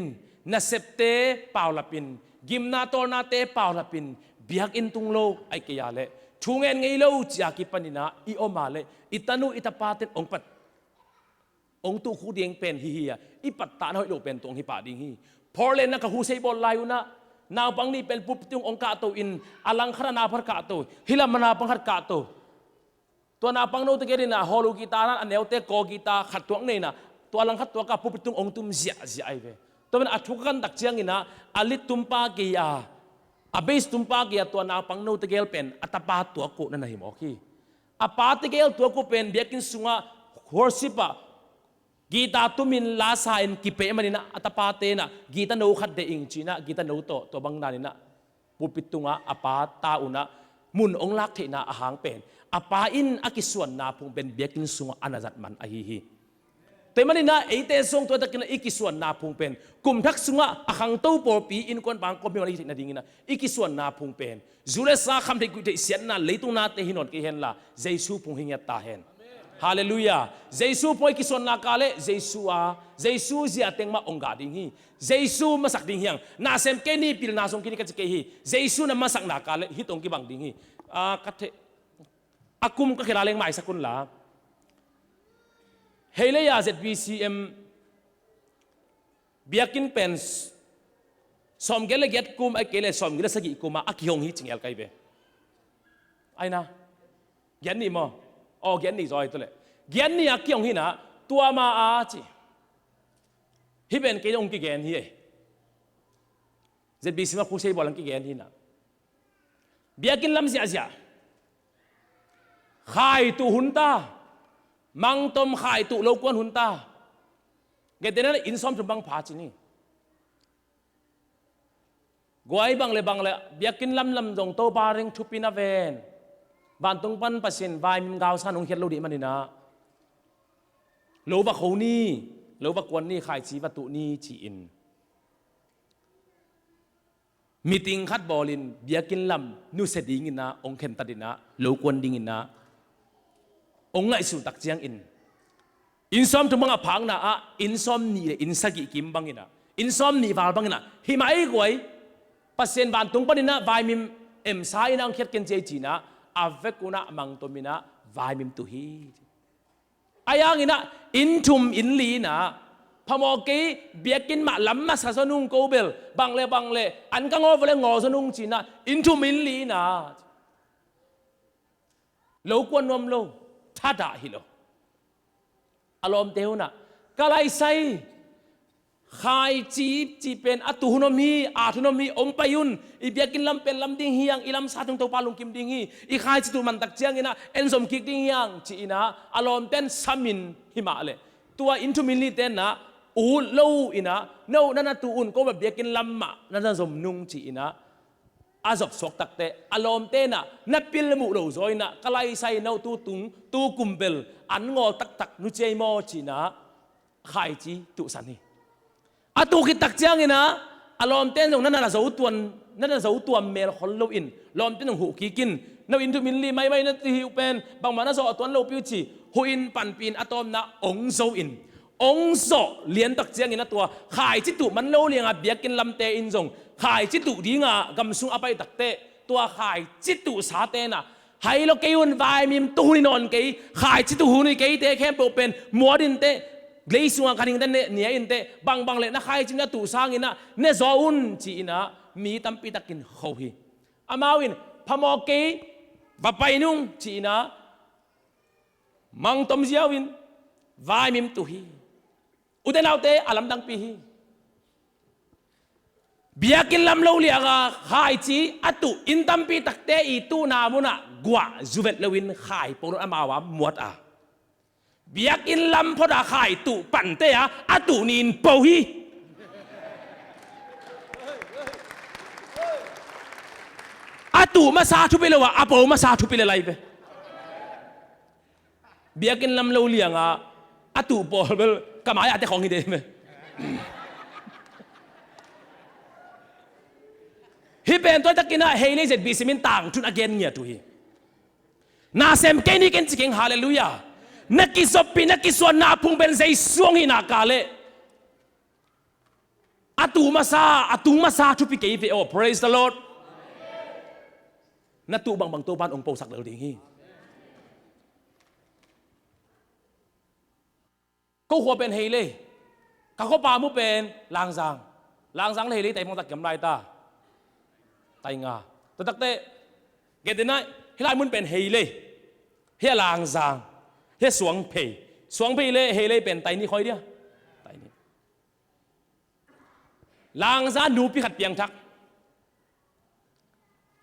nasepte paulap in, gimna tawlnate paulap in, biakinn tung lo ahih kei a leh, thu ngen ngei lo ci-a kipan in ah i om a leh, i tanu i tapate in hong pat, hong tuh khuk ding pen hi hi a, i pattahna hoih lo pen tua hong hi pah ding hi. Portland ah ka crusade bawl lai un ah, naupang nih pen pulpit tung hong kahto in, a langkhat ah naupang khat kahto, hih lam ah naupang khat kahto. Tua naupang note gel in ah, hall uh guitar na a neute kaw guitar khat tuak nei in ah, tua langkhat tuak ah pulpit tung hong tum ziahziah ahi ve. Tua pen a thu ka kan tak ciangin ah, a lead tumpa gei a, a bass tumpa gei a, tua naupang note gel pen a tapa tuak uh na na hi mawk hi. A pate gel tuak uh pen biakinn sungah worship ah guitar tumin la sa-in kipeh manin ah, a tapate in ah guitar no khat deih ing ci-in ah, guitar no tawh tua bang danin ah pulpit tungah a pa ta un ah mun hong lak theihna a hang pen, A pa in a kisuanna phung pen biakinn sungah a na zat man ahi hi. Tua ahih manin ah eite zong tua takin ah i kisuanna phung pen kum thak sungah a khangto pawlpi innkuan pang kawm hi mah i theihna dingin ah i kisuanna phung pen zu le sa, kham theih guih theih, siatna, leitung nate hi nawn kei henla Jesu phung hi ngiat ta hen. Halleluiah. Jesu phung i kisuanna kah leh Jesu a, Jesu zia teng mah hong gah ding hi. Jesu masak ding hi hang. Na sem kei ni, pilna zong kei ni ka ci kei hi. Jesu na masakna kah leh hih tawh hong kibang ding hi. Ah, ka thei A kum ka khel a leng maisak un la. Hei lei a Z B C M biakinn pen sawmgiat le giat kum, ahih kei leh sawmgiat le sagih kum a kihong hi ci ngel kai ve. Ai na. Giat nih maw? Aw, giat nih zaw hi tu leh. Giat nih a kihong hi na, tua ma a ci. Hih pen kei hong kigen hi e. Z B C M a crusade bawl hong kigen hi na. Biakinn lam ziahziah. Khai tuh hun ta. Mangtom khai tuh lo kuan hun ta. Ngetena le inn sawmthum bang pha ci ni. Guai bang le bang le biakinn lamlam zong Topa ding thupi na ven. Vantung pan Pasian vaimim gausa nong khiat lo dih manin ah. Lo va kho ni, lo va kuan ni, khaici va tuh ni ci-in. Meeting khat bawlin biakinn lam nusia dingin ah, hong khentat in ah, lo kuan dingin ah, hong ngaihsun tak ciangin. Inn sawmthum bang a phakna ah, inn sawmnih le inn sagih kim bangin ah, inn sawmnih val bangin ah, hi mah ei guai. Pasian vantung panin ah, vaimim emsa in ah, hong khiat ken ci ei ci-in ah, a vekun ah, mangtom in ah, vaimim tuh hi. Ahi hangin ah, inn thum inn li in ah, phamawh kei biakinn mah lam masa zaw nung ko bel, bang le bang le, an ka ngawl vua le ngawl zaw nung ci-in ah, inn thum inn li in ah. Lo kuan nuam lo, thadah hi lo. A lawmte hun ah, ka laisai, khaici, ci pen a tuh hun om hi, a tuh hun om hi, hong pai un, i biakinn lam pen lam ding hi hang, i lamsa tung Topa lungkim ding hi, i khaici tuh man tak ciangin ah, en zom kik ding hi hang, ci-in ah, a lawmte in samin hi mah leh. Tua inn thum inn lite in ah, ut lo in ah, no, na na tuh un, ko bel biakinn lam mah, na na zom nung ci-in ah, a zop suak takteh, a lawmte in ah, na pil muh lo zaw in ah, ka laisai no tu tung, tu kum bel, an ngawl taktak, nu ciai maw ci-in ah, khaici tuhsan hi. A tuh khit tak ciangin ah, a lawmte in zong na na zo tuan, na na zo tuam mel khol lo in, lawmte in zong huh kik in, no inn thum inn li maimai na ti hi uh pen, bangmah na zawh tuan lo pi uh ci, huh in panpih in a tawpna hong zo in, hong zawh lian tak ciangin ah tua, khaici tuh man lo liang a biakinn lamte in zong, khaici tuh ding a gam sung a pai takteh, tua khaici tuhsate in ah, hai lo kei un vaimim tuh hun hi nawn kei, khaici tuh hun hi kei te khempeuh pen, muat in teh, lei sungah khan hing teh, ne, nia in teh, bangbang le na khaici na tuh sangin ah, ne zaw un ci-in ah, mi tampi takin kho hi. Amau in, phamawh kei, va pai nung ci-in ah, mangtom ziau in, vaimim tuh hi. Ute naute a lamdangpi hi. Biakinn lam lo liang a khaici a tuh inn tampi takte i tuhna mun ah guah zu vet loin khai po lo amau a muat a. Biakinn lam phot a khai tuh pante a, a tuh nin po hi. A tuh masa thupi lo a, a po masa thupi le lai ve. Biakinn lam lo liang a, a tuh pawl bel, ka mai ah te khawng hi te hi me. Hih pen tua takin ah, hei lei Z B C M in tangthu in a gen ngiat uh hi. Na sem kei ni ken ci keng, halleluiah. Na kizoppi, na kisuanna phung pen Jesu hong hihna kah leh. A tuh masa, a tuh masa thupi kei ve aw, praise the Lord. Na tuh bangbang Topa in hong posak lel ding hi. Ko khua pen hei lei. Ka khuapa mu pen Langzang. Langzang le hei lei tai mong tak kiam lai ta. Tai nga. Tua takteh, gen dena, hih lai mun pen hei lei. Hih a Langzang. Hih a Suangphei. Suangphei le hei lei pen tai nih khoi dia. Tai nih. Langza nupi khat piangthak.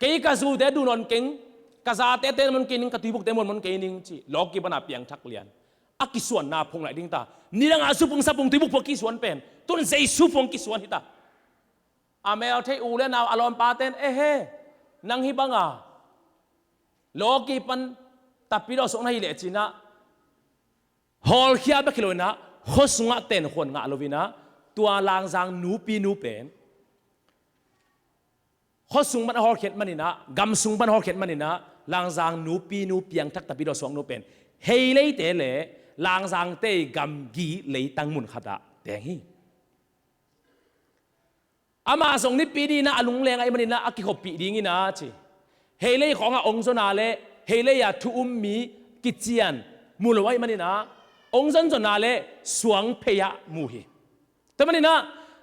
Kei ka zute duh nawn keng, ka zate te muan kei ning, ka tuibukte muan muan kei ning ci, lawki pana piangthak lian. A kisuanna phung lai ding ta. Nidang a zu phung sa phung tuibuk phung kisuan pen. Tun Jesu phung kisuan hi ta. A mel thei u le nau a lawmpaten, ehe, nang hih banga. Lawki pan Tapi dawh suak na hi leh cinah, hawlkhia bek hi loinah, khuasungah tenkhuan ngah loinah, tua Langzang nupinu pen khuasung pan a hawlkhiat maninah, gamsung pan a hawlkhiat maninah, Langzang nupinu piangthak tapi dawh suaknu pen Heileite le Langzangte gamgi leitang mun khatah teng hi. Amah zong Nipi ni inah a lungleng ahih maninah a kikhoppih dingin a ci. Heilei khawngah ong zona le Heilei a thu um mi kician mu lo ahih maninah ong zonzona le Suangphei ah mu hi. Tua maninah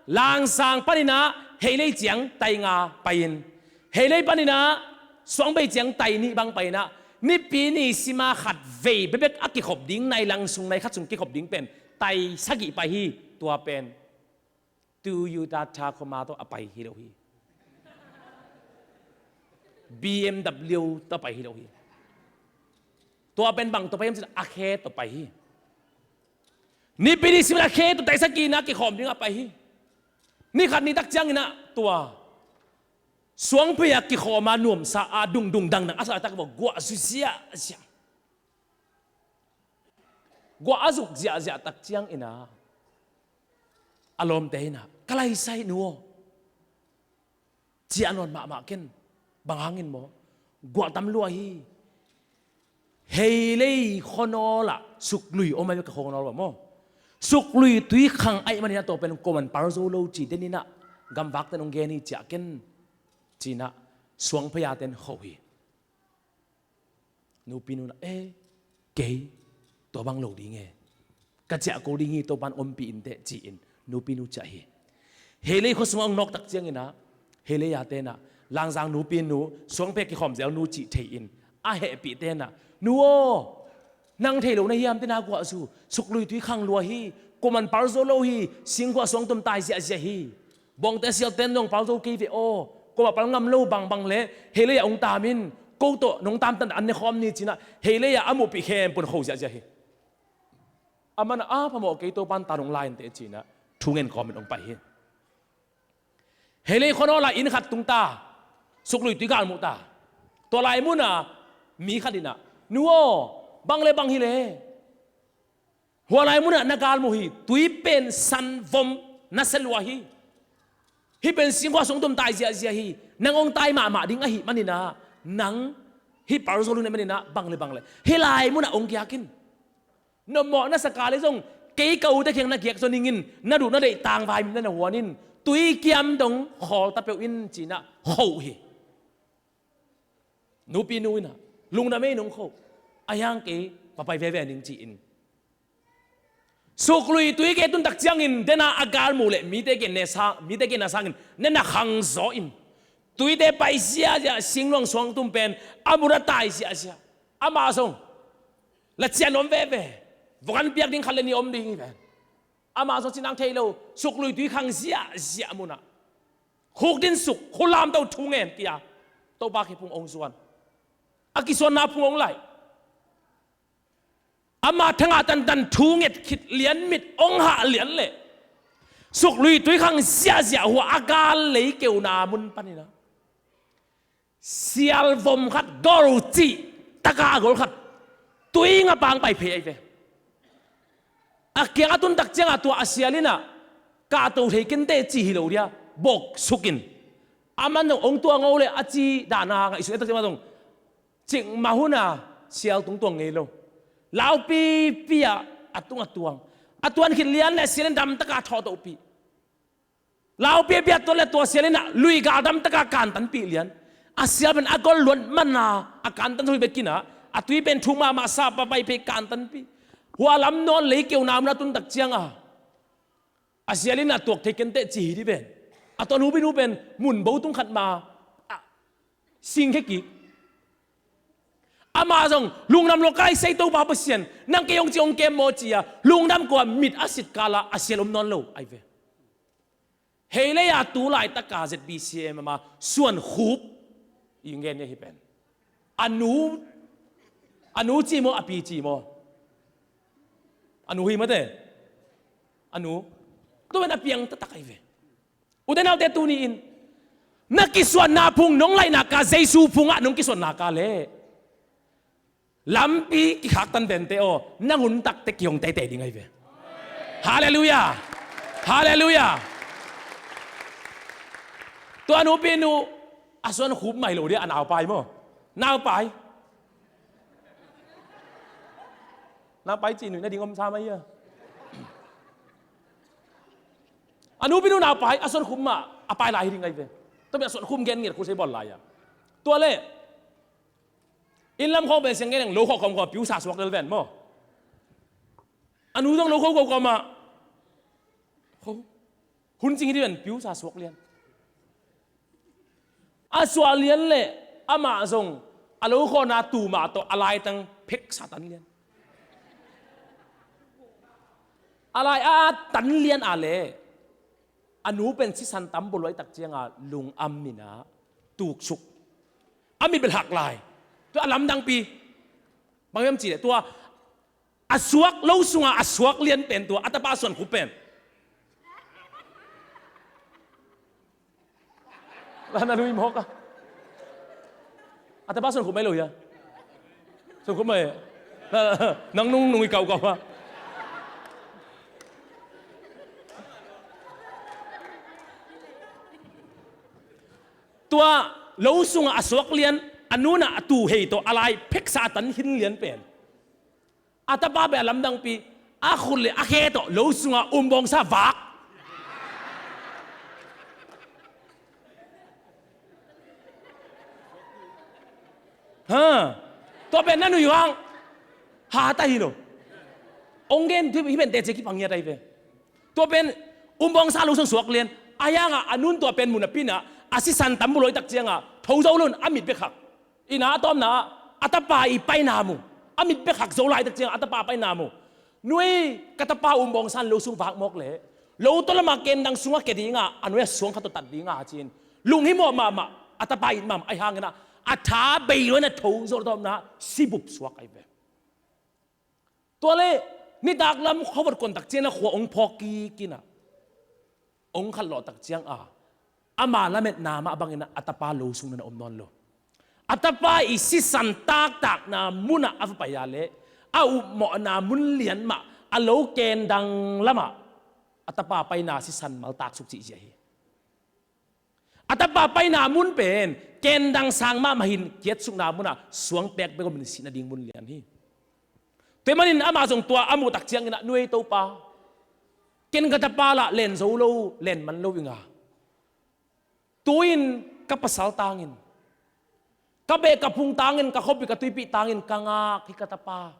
Langzang paninah Heilei ciang tai nga pai-in, Heilei paninah Suangphei ciang tai nih bang pai-inah, Nipi ni sima khat vei bekbek a kikhop ding, nai lang sung nai khat sung kikhop ding pen tai sagih pai hi. Tua pen Toyota Tacoma tawh a pai hi lo hi. B M W tawh a pai hi lo hi. Tua pen bang tawh pai hiam cin a khe tawh pai hi. Nipi ni simin a khe tawh taisakina kikhawm dingah pai hi. Ni khat ni tak cianginah tua Suangphei a kikhawma nuamsa a dungdung dangdang a sa tak baw guah zu ziahziah. Guah a zuk ziahziah tak cianginah a lawmte inah ka laisai nu aw, ciah nawn mahmah ken. Bang hangin maw? Guah tam lua hi. Heilei khuanawl ah suklui om ahi ka khuanawl ah maw? Suklui tui khang ahih maninah tua pen kuaman pal zo lo ci deninah gamvakte nong gen hi ciah ken. Cinah Suangphei a ten khoh hi. Nupinu inah, e, kei tua bang lo ding e, ka ciah ko ding hi, Topan ompih inteh ci-in nupinu ciah hi. Heilei khuasungah ong nawk tak cianginah Heilei a tenah Langzang nupinu, Suangphei a kikhawm zelnu cih thei-in a hehpih tenah, nu aw, nang thei lo na hiam? Tena guah zu, suklui tui khang lua hi, kuaman pal zo lo hi, singkhuah suangtum tai ziahziah hi. Bawngte sialten zong pal zo kei ve aw, kuamah pal ngam lo bangbang le Heilei ah ong tamin, ko tawh nong tamtan an ne khawm ni cinah Heilei ah a muhpih khempeuh kho ziahziah hi. Aman a phamawh kei, Topan ta nong la inteh cinah thu ngen kawmin ong pai hi. Heilei khuanawl ah inn khat tung ta, suklui tui gal muh ta. Tua lai munah mi khat inah, nu aw, bang le bang hi le, hua lai munah na gal muh hi, tui pen san vom na sia lua hi. Hih pen singkhuah suangtum tai ziahziah hi. Nang ong tai mahmah ding ahih maninah, nang hih pal zo lo na hih maninah bang le bang le hih lai munah ong giak in. Nopmawh na sa kal leh zong kei ka ute kiang na giak zaw ning in, na duh na deih tangvai min na na huan in, tui kiam dong khawl ta peuh in cinah khoh hi. Nupinu inah lungdam ei, nong khoh a hiang, kei va pai veve ning ci-in. Suklui tui ke tun tak ciangin dena a gal muh leh mite ke ne sa, mite ke na sangin ne na khang zaw in, tuite pai ziahziah, singluang suangtum pen a mut a tai ziahziah. Amah zong la cian om veve, vok an piak ding khat le nih om ding hi pen. Amah zong cinang thei lo, suklui tui khang ziahziah munah khukdin suk, khulam to thu ngen kia, Topa kiphung ong zuan, a kisuanna phung ong laih. Ama thangah tantan thu nget khit lian, mit ong hah lian leh suklui tui khang ziahziah hua a gal lei keuna mun paninah sial vom khat gol cih taka a gol khat tui nga pang pai phei ahi ve. A kiang a tun tak ciangah tua a sial inah kahto thei kenteh ci hi lo dia, bawk sukin, aman zong ong tuang o le a ci dana ngaihsun e tak ciangah zong cikmah huna sial tung tuang ngei lo. Laupipi ah a tung a tuang, a tuan khit lian le a sial in damtaka thawhtohpih. Laupipi a tuan le tua sial inah lui gal damtaka kantanpih lian. A sial pen a gol luat mana a kantan zo hi bekinah a tui pen thuk mahmah sa papai phei kantanpih. Hua lam nawn lei keuna mun a tun tak cianga a sial inah tuak thei kenteh ci hi di pen. A tua nupinu pen mun bo tung khat ma a singkhia kik. Amah zong lungdam lo ka lai sai Topa Pasian, nang kei hong ci hong kem maw ci-a lungdam kua mit a sit kala a sial om nawn lo ahi ve. Heilei a tu laitaka Z B C M ama Suan Khup i ngen hi pen. A nu, a nu ci maw, a pi ci maw? A nu hi mate. A nu. Tua pen a piang taktak ahi ve. Ute naute tuni-in na kisuanna phung nong laihna ka Jesu phungah nong kisuanna ka leh Lampi kikhaktan vente aw, na nguntakte kihong teitei ding ahi ve. Halleluiah. Halleluiah. Tua nupi nu a suan khup mai lo dia, a naupai maw? Naupai. Naupai cih nuih nading om sa mai ia. A nupi nu naupai a suan khup mah a pai lai hi ding ahi ve. Tua pi a suan khup gen ngiat khusei bawl lai a. Tua leh inn lam khawng pen siang gen leng lo khawh khawm khawm piusa suak lel ven maw? A nu zong lo kho ko kawmah kho. Hun cing hi dih ven piusa suak lian. A suah lian leh amah zong a lo khawhna tumah tawh a laitang pheksa tan lian. A lai a tan lian a leh a nu pen sisan tam buluai tak cianga lung am minah tuksuk. A mit bel hak lai. Tua a lamdangpi. Bang hiam cih leh tua a suak lo sunga a suak lian pen tua a tapa suan khup pen. Lana lui mawk a. A tapa suan khup mai lo hia? Suan khup mai. Nang nung nung i kaukau a. Tua lo sunga a suak lian a nunah a tu hei tawh a lai pheksa a tan hin lian pen. A tapa beh a lamdangpi a khut le a khe tawh lo sunga umbawngsa vak. Ha. Tua pen na nuih hang. Ha ta hi lo. Ong gen hi pen tece kipang ngiat ahi ve. Tua pen umbawngsa lo sung suak lian. A hianga a nun tua pen mun a pinah a sisan tam buluai tak cianga tho zo lun a mit bek hak. Ina a tawpna ah a tapa i paina mu. A mit bek hak zo lai tak cianga a tapa paina mu. Nuai ka tapa umbawngsan lo sung vak mawk leh lo tawlamah kendang sungah ke dinga a nuai a suang khat tawh tat dinga cin lunghimawh mahmah a tapa it mahmah ahi hangin ah a tha bei luaina tho zo tawpna sibup suak ahi ve. Tua leh nitak lam khuavot kontak ciana khua ong phawk kikinah ong khat lawh tak cianga ama lametna mah bangin a tapa lo sung nana om nawn lo. A tapa i sisan taktakna munah a va pai a leh a upmawhna mun lian mah a lo kendang lamah a tapa paina sisan maltaksuk cihzia hi. A tapa paina mun pen kendang sang mahmah hin kiatsukna munah suang pekpek om in sih nading mun lian hi. Tua manin amah zong tua a muh tak ciangin ah nuai Topa, ken ka tapa lah len zo lo len man lo inga. Tu-in ka pasal tangin ka beh ka phung tangin ka khuapi ka tuipi tangin ka ngak hi ka tapa.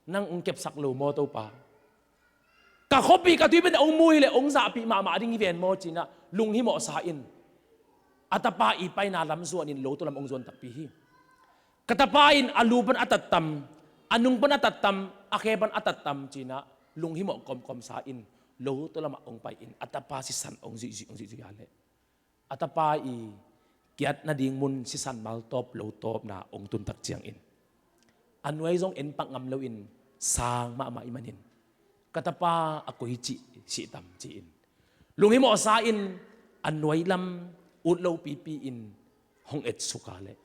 Nang ong kepsak lo maw Topa? Ka khuapi ka tuipi na ong mu hileh ong zahpih mahmah ding hi ven maw cinah lunghimawh sa in a tapa i paina lam zuanin lo tawlam ong zuan takpi hi. Ka tapa in a lu pan a tattam, a nung pan a tattam, a khe pan a tattam cinah lunghimawh kawmkawm sa in lo tawlamah ong pai in a tapa sisan ong zuihzuih ong zuihzuih a leh a tapa i kiat nading mun sisan maltawp lo tawpna ong tuntak ciangin a nuai zong en pak ngam loin sang mahmah i manin ka tapa a koi cih sih tam ci-in lunghimawh sa in a nuai lam ut lo pipi in hong etsuk a leh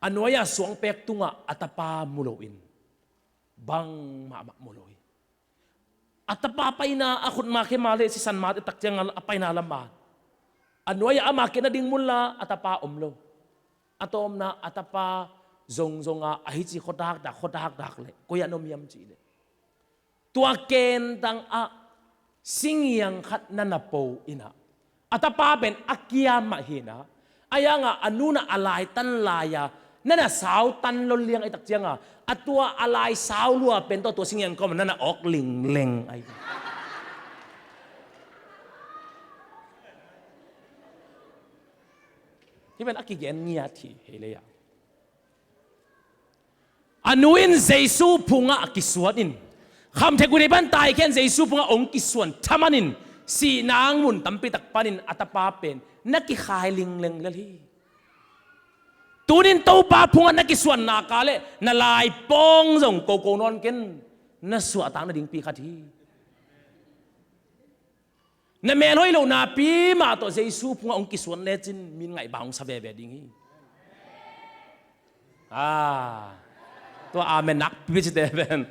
a nuai a suangpek tungah a tapa mu loin bang mahmah mu lo hi. A tapa paina a khutma khema le sisan mate tak cianga a paina lama a nuai-ah ama kiat nading munla a tapa om lo. A tawpna a tapa zongzonga a hici khuadakdak khuadakdak le koi-ah na om hiam cih leh tua kentang ah singiang khat na na po inah a tapa pen a kiam mah hinah a hiangah a nunah a lai tan lai-a na na sau tan lo liang ai tak cianga a tua a lai sau lua pen tawh tua singiang kawmah na na awk lingleng ai. Hi pen a kigen ngiat hi hei lei-ah. A nu in Jesu phungah kisuan in khamthek uh dei pan taikhian Jesu phungah ong kisuan thamanin sihnang mun tampitak panin a tapa pen na kikhai lingleng lel hi. Tunin Topa phungah na kisuan naka le na laipawng zong koko nawn ken na suahtak nadingpi khat hi. Na melhoih loh napi mah tawh Jesu phungah hong kisuan lecin min ngaihbang hong sa veve ding hi. A Tua amen nakpi cite pen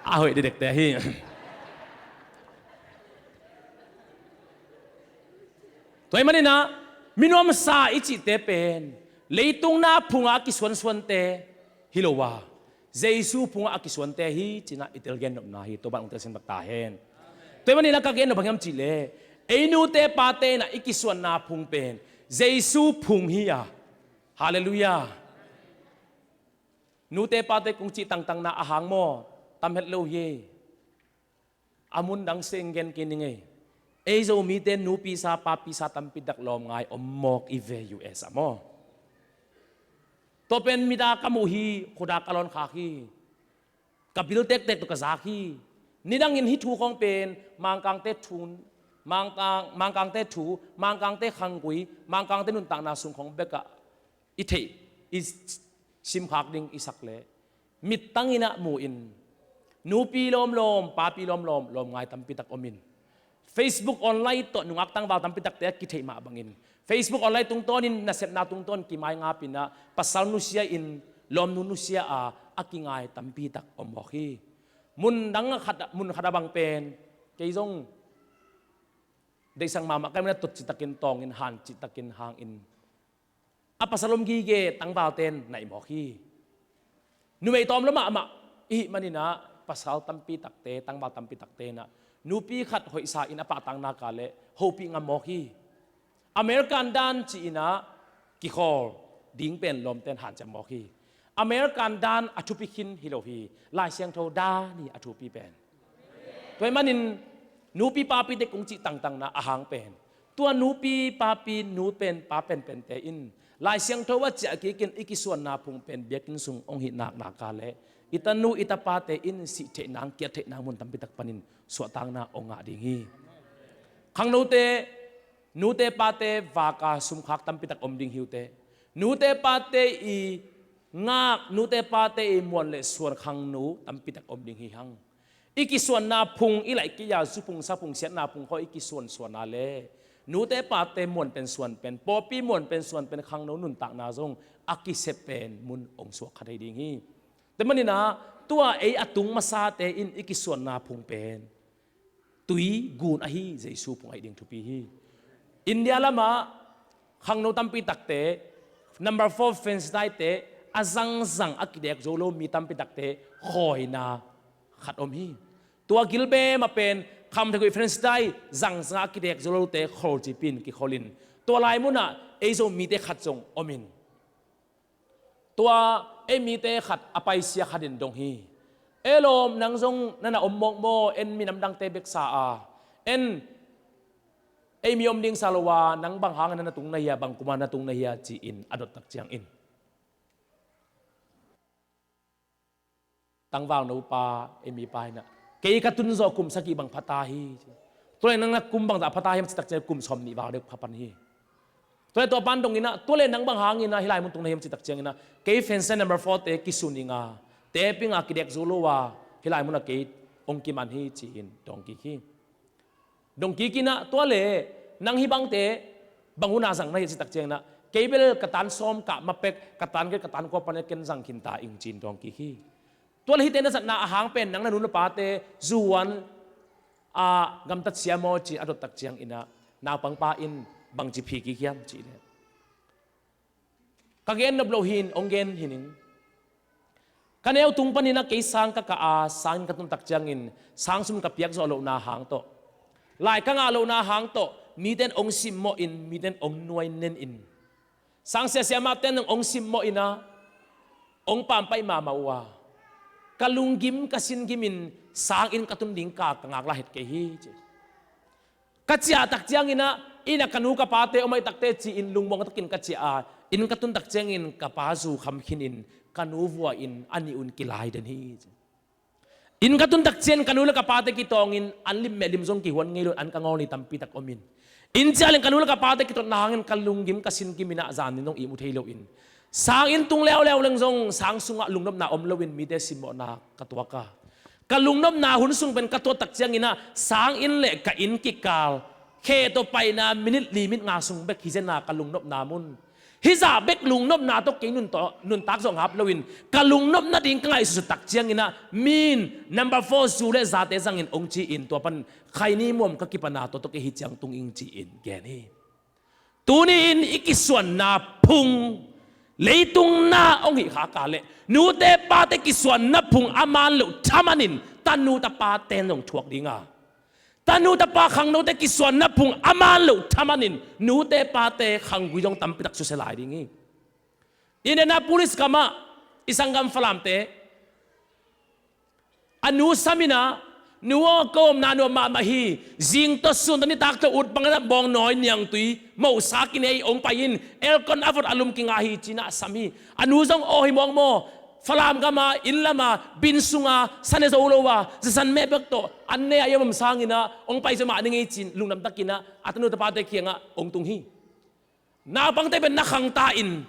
a hoih didekte hi. Tua ahih manin ah, minuamsa i cihte pen leitung na phungah a kisuansuante hi lo a, Jesu phungah a kisuante hi ci-in ah i tel gennopna hi. Topa'n hong telsiam bak ta hen. Tua ahih manin ah ka gennop bang hiam cih leh, ei nute pate in ah i kisuanna phung pen Jesu phung hi a. Halleluiah. Nute pate kong cih tangtangna a hang maw? Tam het lo hi. A mun dang seng gen kei ning ei. Ei Zomite nupisa papisa tampi tak lawm ngai om mawk i ve U S ah maw? Tua pen mit a ka muh hi, khut a ka lawn khak hi. Ka bil tektek tawh ka zak hi. Nidangin hih thu khawng pen Mangkangte thu, Mangkang, Mangkangte thu, Mangkangte khanggui, Mangkangte nuntakna sung khawng bekah i theih, i simkhak ding i sak leh, mittang in ah mu in, nupi lawmlawm, papi lawmlawm, lawm ngai tampi tak om in, Facebook online tawh nungak tangval tampi takte a kitheih mah bangin, Facebook online tungtawnin nasepna tungtawn kimai ngap in ah, pasal nusia in, lawmnu nusia a, a kingai tampi tak om mawk hi. Mun dang khat, mun khat a bang pen, kei zong deihsang mahmah ka hih manin ah tot citakin tawngin, han citakin hangin, a pasal om gige tangvalte in naih mawk hi. Numei tawm lua mahmah i hih manin ah pasal tampi takte, tangval tampi takte in ah nupi khat hoihsa in a pahtakna ka leh hopih ngam mawk hi. American dan ci-in ah kikhawl ding pen lawmte in hanciam mawk hi. American dan a thupi khin hi lo hi. Lai Siangtho dan hi a thupi pen. Tua ahih manin nupi papite kong cih tangtangna a hang pen, tua nupi papi, nu pen pa penpente in Lai Siangtho a ciah kikin i kisuanna phung pen biakinn sung hong hih nakna ka leh, i tanu i tapate in sih theih nang, kiat theih nang mun tampi tak panin suahtakna hong ngah ding hi. Khangnote, nute pate vaka sumkhak tampi tak om ding hi uh teh. Nute pate i ngak, nute pate i muan le suan khangno tampi tak om ding hi hang. I kisuanna phung, i laih kei a zu phung, sa phung, siatna phung khawng i kisuansuan a leh, nute pate muan pen suan pen, pawlpi muan pen suan pen, khangno nuntakna zong a kisep pen mun hong suak kha thei ding hi. Tua ahih manin ah tua ei a tung masate in i kisuanna phung pen tui gun ahi Jesu phung ahih ding thupi hi. India lamah khangno tampi takte, number four French Dye-te a zangzang a kidek zo lo mi tampi takte khawina khat om hi. Tua gil bem ah pen khamtheguih French Dye zangzang a kidek zo lote kholcip in kikholh in, tua lai munah ei Zomite khat zong om in, tua ei mite khat a paisia khat in dong hi. "E lawm, nang zong na na om mawk maw? En minam dangte bek sa a, en ei mi om ding sa lo a, nang bang hangin na na tung na hia, bang kuma na tung na hia?" ci-in a dot tak ciangin, tangvalno pa, ei mipa in ah, "Kei ka tun zawh kum sagih bang pha ta hi. Tua leh nang na kum bangzah pha ta hiam?" ci tak ciang, "Kum sawmnih val deuh pha pan hi." Tua leh tua pan dong in ah, "Tua leh nang bang hangin ah hih lai mun tung na hiam?" ci tak ciangin ah, "Kei French Dye number four-te kisun ing a, tep ing a, kidek zo lo a, hih lai munah kei hong kiman hi," ci-in dong kik hi. Dong kik in ah, "Tua leh nang hih bangte bang hun a zang na hia?" ci tak ciangin ah, "Kei bel ka tan sawm kah ma pek, ka tan giat, ka tan kua pan ken zang khin ta ing," ci-in dong kik hi. "Tua leh hihte na zatna a hang pen nang na nu na pate zuan a gamtat sia maw?" ci-in a dot tak ciangin ah, naupangpa in, "Bangci phi kik hiam?" ci leh, "Ka gen nop loh hi-in hong gen hi ning. Ka neu tung panin ah kei sang ka kah a, sang inn ka tun tak ciangin sang sum ka piak zawh lohna hang tawh, lai ka ngah lohna hang tawh, mite in hong simmawh in, mite in hong nuai nen in, sang siasia mahte in hong simmawh in ah, hong pampaih mahmah uh a, ka lunggim ka sin gimin sang inn ka tun ding kal ka ngak lai het kei hi," ci. "Ka ciah tak ciangin ah, inn ah ka nu ka pate om ahih takteh ci-in lungmuang takin ka ciah a, inn ka tun tak ciangin ka pa zu kham khinin ka nu vua-in a nih un kilai den hi," ci. "Inn ka tun tak ciangin ka nu le ka pate kitawngin an lim meh lim zong kihuan ngei lo-in an ka ngawl ni tampi tak om in, inn ciah leng ka nu le ka pate kitotna hangin ka lunggim ka sin gimin ah zan nin zong ihmu thei lo-in, sang inn tung leuleu leng zong sang sungah lungnopna om lo-in mite simmawhna ka tuak a, ka lungnopna hun sung pen ka tuat tak ciangin ah sang inn le ka inn kikal khe tawh paina minit li minit nga sung bek hi zen a, ka lungnopna mun Hih zah bek lungnopna tawh kei nun tawh, nuntak zong hap loin, ka lungnop nading ka ngaihsut tak ciangin ah, min number four zu le zate zangin hong ci-in, tua pan khaini muam ka kipana tua tawh kei hi ciang tung ing ci-in gen hi. Tuni-in i kisuanna phung, leitung na hong hih khak a leh, nute pate kisuanna phung a man loh thamanin, tanu tapa ten zong thuak ding a, tanu tapa khangnote kisuanna phung a man loh thamanin, nute pate khanggui zong tampi tak susia lai ding hi. Indianapolis gamah i sanggam Falamte, a nu sam in ah, "Nu aw, ka omna nuam mahmah hi. Zing tawh sun tawh nitak tawh ut bang in ah bawngnawi niangtui mohsa kinei hong pai in, aircon a vot a lum kinga hi," ci-in ah sam hi. A nu zong aw hi mawngmaw. Falam gam ah, inn lam ah, bin sung ah, san ne zo lo a, zasan meh bek tawh an ne a i om sangin ah hong pai zaw mah ning ei ci-in lungdam takin ah a tanu tapate kiangah hong tung hi. Naupangte pen na khangta in,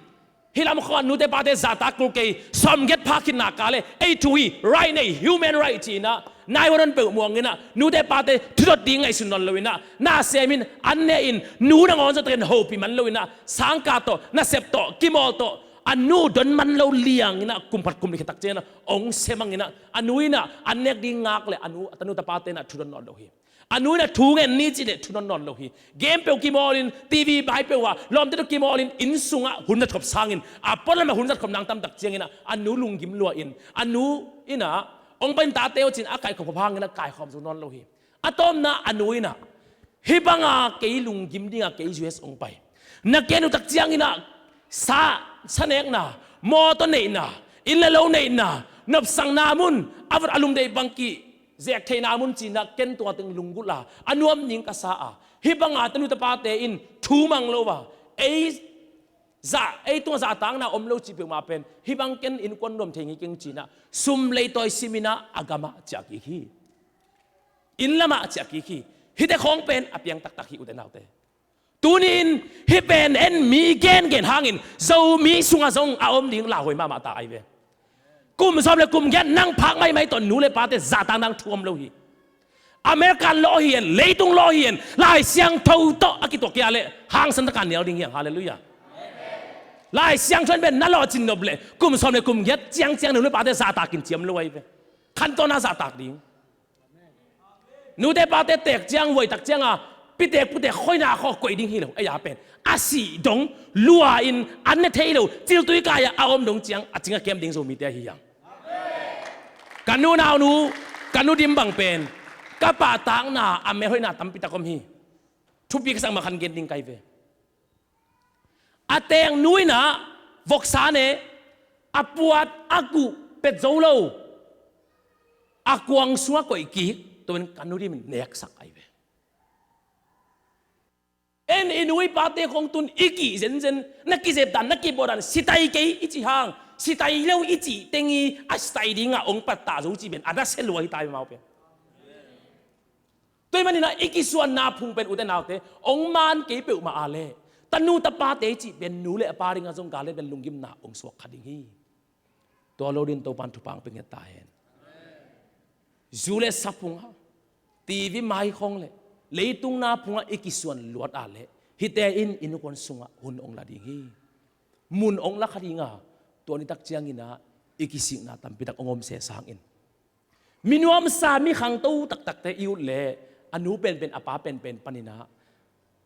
hih lam khawng ah nute pate zahtak kul kei, sawmgiat pha khit nak leh, ei thu hi, right nei, human right ci-in ah, nai wan on peuh muang in ah, nute pate thudot ding ngaihsun nawn lo in ah, na sem in, an ne in, nu nangawn zawtakin hopih man lo in ah, sangkah tawh, nasep tawh, kimawl tawh, a nu don man lo liang in ah, kum khat kum nih khit tak ciangin ah, hong semang in ah, a nu in ah, an nek ding ngak leh, a nu, a tanu tapate in ah, thudon nawn lo hi. A nu in ah thu ngen ni cih leh thu nawn nawn lo hi. Game peuh kimawl in, T V bai peuh ah, lawmte tawh kimawl in, inn sungah hun zat khop sangin, a pualam ah hun zat khop nang tam tak ciangin ah, a nu lunggim lua in, a nu in ah, hong pai in tate aw ci-in a kaikhawm khop hangin ah kaikhawm zo nawn lo hi. A tawpna a nu in ah, "Hih banga kei lunggim ding a kei U S hong pai. Na ken uh tak ciangin ah, sa, sa nekna, mawtaw neihna, inn le lo neihna, nopsakna mun, a vot a lum deih bang ki, zek theihna mun ci-in ah ken tua teng lunggulh a, a nuam ding ka sa a. Hih banga tanu tapate in thu mang lo a, ei zah, ei tungah zahtakna om lo cih peuhmah pen, hih bang ken innkuan nuam thei ngei keng," ci-in ah, sum leitawi sim in ah a gamah ciah kik hi. Inn lamah ciah kik hi. Hihte khawng pen a piang taktak hi, ute naute. Tuni-in hih pen en mi gengen hangin Zomi sungah zong a om ding lauhuai mahmah ta ahi ve. Kum sawm le kum giat nang phak maimai tawh nu le pate zahtak nang thu om lo hi. American law hi hen, leitung law hi hen, Lai Siangtho tawh a kituak kei a leh hangsan taka nial ding hi hang. Halleluiah. Lai Siangtho in pen na lawhcin nop leh kum sawm le kum giat ciangciang nu le pate zahtakin ciam lo ahi ve. Khantawn a zahtak ding. Nute pate teek ciang, vuaitak ciang a, piteek puteek khoina khawng koih ding hi lo, ei a pen. A sih dong, lua in, an ne thei lo, ciltui kai-ah a om dong ciang, a cing a kem ding Zomite ahi hiam? Ka nu naunu, ka nu dim bang pen, ka pahtakna a melhoihna tampi tak om hi. Thupi ka sak mah khan gen ding ka hi ve. A teek nu in ah voksa ne, a puat a guh pet zo lo, a kuang sungah koih kik, tua in ka nu dim in neksak ahi ve. En i nu i pate khawng tun i kih zenzen, na kizep dan, na kibawl dan, sitai kei i cih hang, sitai lo i cih teng hi, a sitai dingah hong pattah zo cih pen a nasia lua hi ta hi mau pen. Tua ahih manin ah i kisuanna phung pen, ute naute, hong man kei peuhmah a leh, tanu tapate cih pen nu le a pa dingah zong gal le bel lunggimna hong suak kha ding hi. Tua lo dingin Topa'n thupha hong pia nget ta hen. Zu le sa phungah, T V mai khawng le leitung na phungah i kisuan luat a leh, hihte in innkuan sungah hun hong la ding hi. Mun hong la kha ding a, tua ni tak ciangin ah i kisikna tampi tak hong om se sangin, mi nuamsa, mi khangto taktakte i ut leh, a nu penpen, a pa penpen panin ah,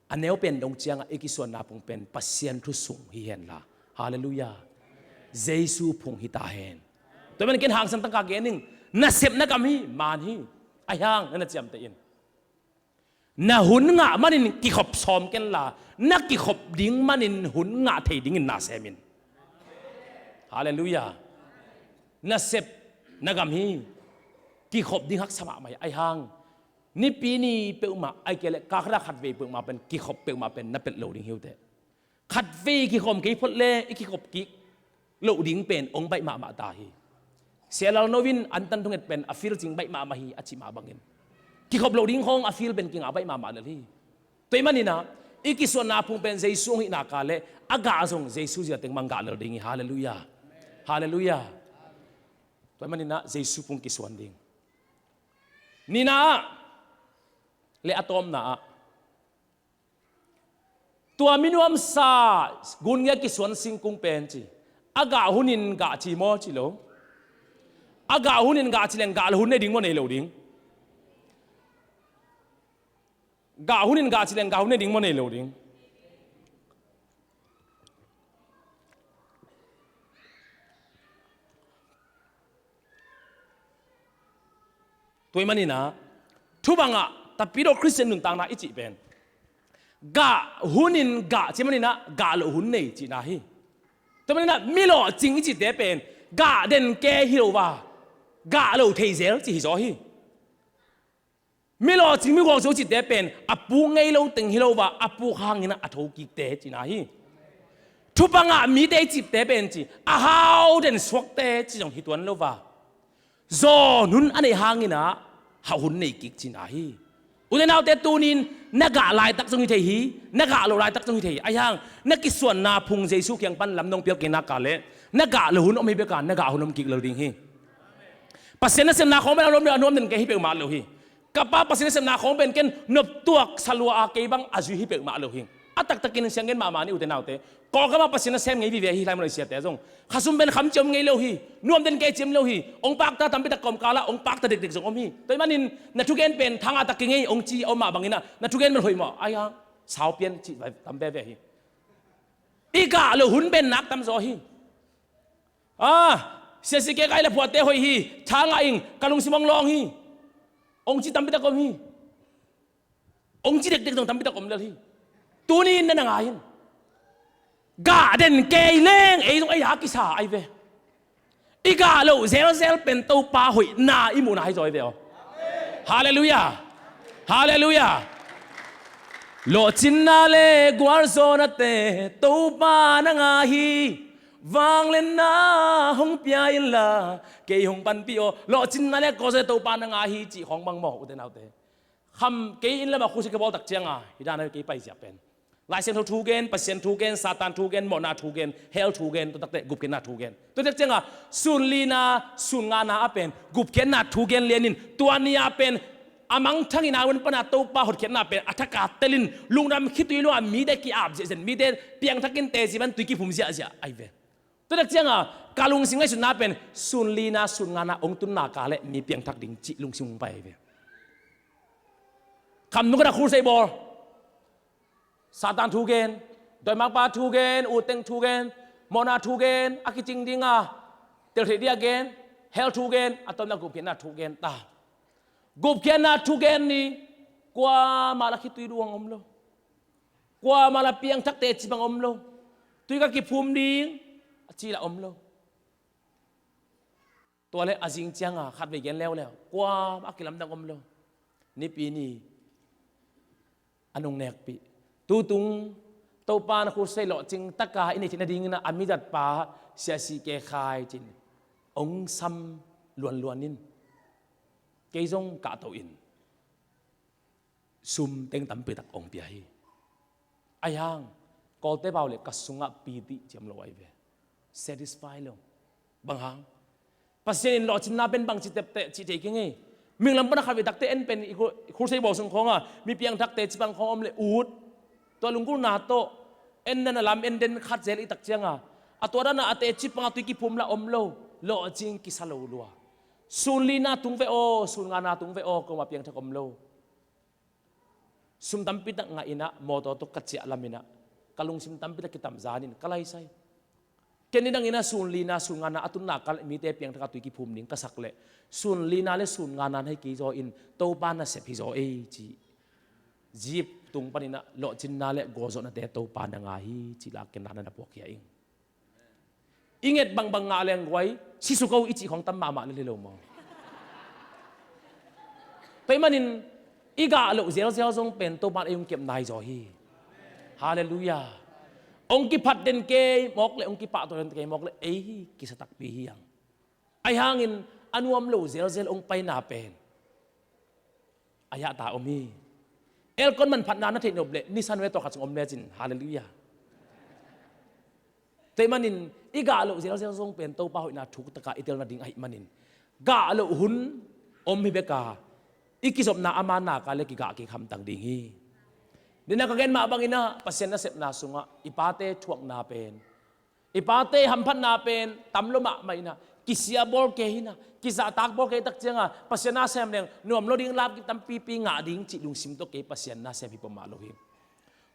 a neu pen dong ciangah i kisuanna phung pen Pasian thu sung hi hen la. Halleluiah. Jesu phung hi ta hen. Tua ahih manin ken hangsan tangka gen ing. Nasep na gam hi, man hi. Ahi hang na na ciamteh in. Na hun ngah manin kikhop sawm ken la, na kikhop ding manin hun ngah thei dingin na sem in. Halleluiah. Nasep na gam hi. Kikhop ding haksa mahmah hi. Ahi hang, nipi ni peuhmah, ahih kei leh kha khat a khatvei peuhmah pen, kikhop peuhmah pen na pelh lo ding hi uh teh. Khatvei kikhawm kei phot leh i kikhop kik loh ding pen hong baih mahmah ta hi. Sia Lal No in an tan thunget pen a feel cing baih mahmah hi a cih mah bangin, kikhop loh ding khawng a feel pen kinga baih mahmah lel hi. Tua ahih manin ah i kisuanna phung pen Jesu hong hih nak leh, a gah zong Jesu zia teng mah gah lel ding hi. Halleluiah. Halleluiah. Tua ahih manin ah Jesu phung kisuan ding. Nihna ah le a tawpna ah, Tua mi nuamsa gun ngiat kisuan singkung pen ci. A gah hunin gah ci maw ci lo. A gah hunin gah ci leng gah lo hun nei ding maw nei lo ding. Gah hunin gah ci leng gah hun nei ding maw nei lo ding. Tua ahih manin ah, thubang ah, tapidaw Khristian nuntakna i cih pen gah hunin gah cih manin ah, gah loh hun nei cihna hi. Tua ahih manin ah, mi lawhcing i cihte pen gah den kei hi lo va, gah lo thei zel cih hi zaw hi. Mi lawhcing mi gualzo cihte pen a puk ngei lo teng hi lo va, a puk hangin ah a thokikte cihna hi. Thupha ngah mite i cihte pen ci, a hau den suakte ci zong hi tuan lo va, zawn hun a neih hangin ah hauh hun nei kik cihna hi. Ute naute, tuni-in na gah laitak zong hi thei hi, na gah loh laitak zong hi thei hi. Ahi hang na kisuanna phung Jesu kiang pan lam nong pial kei nak leh, na gah loh hun om hi bek a, na gah hun om kik lel ding hi. Pasian nasepna khawng pen a nuam, a nuam den kei hi peuhmah lo hi. Ka pa Pasian nasepna khawng pen ken noptuak salua a kei bang a zui hi peuhmah lo hi. A taktakin siang gen mahmah ni ute naute. Kawlgam ah Pasian nasem ngei vive hi lai Malaysia te zong. Khasum pen kham ci om ngei lo hi. Nuam den kei ci om lo hi. Ong pakta tampi tak kawmkal ah ong pakta dekdek zong om hi. Tua ahih manin na thugen pen thangah tak kei ngei ong ci a om mah bangin ah na thugen bel hoih mawh. Ahi hang sau pian cih tam veve hi. I gah loh hun pen nak tam zaw hi. Ah, siasi kei kai la phuatte hoih hi, tha ngah ing, ka lungsim ong lawng hi. Ong ci tampi tak om hi. Ong ci dekdek zong tampi tak om lel hi. Tuni-in na na ngai in. Gah den kei leng ei zong ei a kisa ai ve. I gah loh zelzel pen Topa hoihna i muhna hi zaw ai ve aw. Halleluiah. Halleluiah. Lawhcinna le gualzawhnate Topa na ngah hi. Vangliatna hong pia inla kei hong panpih aw. Lawhcinna le gualzawhnate Topa na ngah hi cih khawng bang maw ute naute. Kham kei inn lamah khusia ka bawl tak cianga hi dan a kei paizia pen Lai Siangtho thu gen, Pasian thu gen, Satan thu gen, mawhna thu gen, hell thu gen, tua takte gupkhiatna thu gen. Tua tak cianga sun lina, sun ngana a pen gupkhiatna thu gen lianin tua ni a pen a mangthangin a hun pana Topa hotkhiatna pen a thaka telin lungdam khitui lua mite ki-ap ziahziah, mite piangthakin teci pan tui kiphum ziahziah ai ve. Tua tak cianga ka lungsim ngaihsutna pen sun lina, sun ngana ong tunna ka le mi piangthak ding cih lungsim ong pai ai ve. Kham nung ka dak khulsei bawl. Satan thu gen, dawimangpa thu gen, utteng thu gen, mawhna thu gen, a kicing dinga teltheih dia gen, hell thu gen, a tawpna gupkhiatna thu gen ta. Gupkhiatna thu gen ni, kuamah la khitui luang om lo. Kuamah la piangthak teci bang om lo. Tui ka kiphum ding a ci la om lo. Tua le a zing cianga khatvei gen leuleu, kuamah a kilamdang om lo. Nipi ni a nung nekpih. Tutung Topa na khulsei lawhcing taka i neih theih nadingin a midatpa siasi ke khai cin ong sam luanluan in kei zong kahto in sum teng tampi tak ong pia hi. Ahi hang Kawlte pau le ka sungah piti ciam lo ai ve. Satisfy lo. Bang hang Pasian in lawhcinna pen bangci tepteh cih thei kei ngei. Minglam pana khatvei takte en pen i khu-, i khulsei bawl sung khawnga mi piangthakte cipang khawng om le ut. Tua lunggulhna tawh en na na lam en den khat zel i tak cianga a tua dana a teci panga tui kiphum la om lo. Lawhcing kisa lo lua. Sun lina tung ve aw, sun ngana tung ve aw, koma piangthak om lo. Sum tampi tak ngah inah mawtaw tawh ka ciah laminah ka lungsim tampi tak kitamzan in ka laisai. Ken nidang inah sun lina sun ngana a tunna ka leh mite piangthaka tui kiphum ding ka sak leh sun lina le sun ngana na hi kei zaw in Topa nasep hi zaw ei ci. Zip tung paninah lawhcinna le gualzawhnate Topa na ngah hi ci la ken na na puakkhia ing. I nget bangbang ngah leng guai, si suk o i cih khawng tam mahmah lel hi lo maw? Tua ahih manin i gah loh zelzel zong pen Topa in ei hong kep nai zaw hi. Halleluiah. Hong kiphat den kei mawk le hong kipahtawi den kei mawk le ei hi kisa takpi hi hang. Ahi hangin a nuam lo zelzel hong paina pen a yahta om hi. Elkon manphatna na theih nop leh nisan ve tawh khat sung om lecin. Halleluiah. Tua ahih manin i gah loh zelzel zong pen Topa hoihna thuktaka i tel nading ahih manin gah loh hun om hi beka i kizopna ama naka le kigah kik hamtang ding hi. Nina ka gen mah bangin ah Pasian nasepna sungah i pate thuakna pen, i pate hamphatna pen tam lo mahmah in ah, kisia bawl kei hi in ah, kizahtak bawl kei tak ciangah Pasian nasem leng nuam lo ding, lap tampipi ngah ding cih lungsim tawh kei Pasian nasem hi peuhmah lo hi.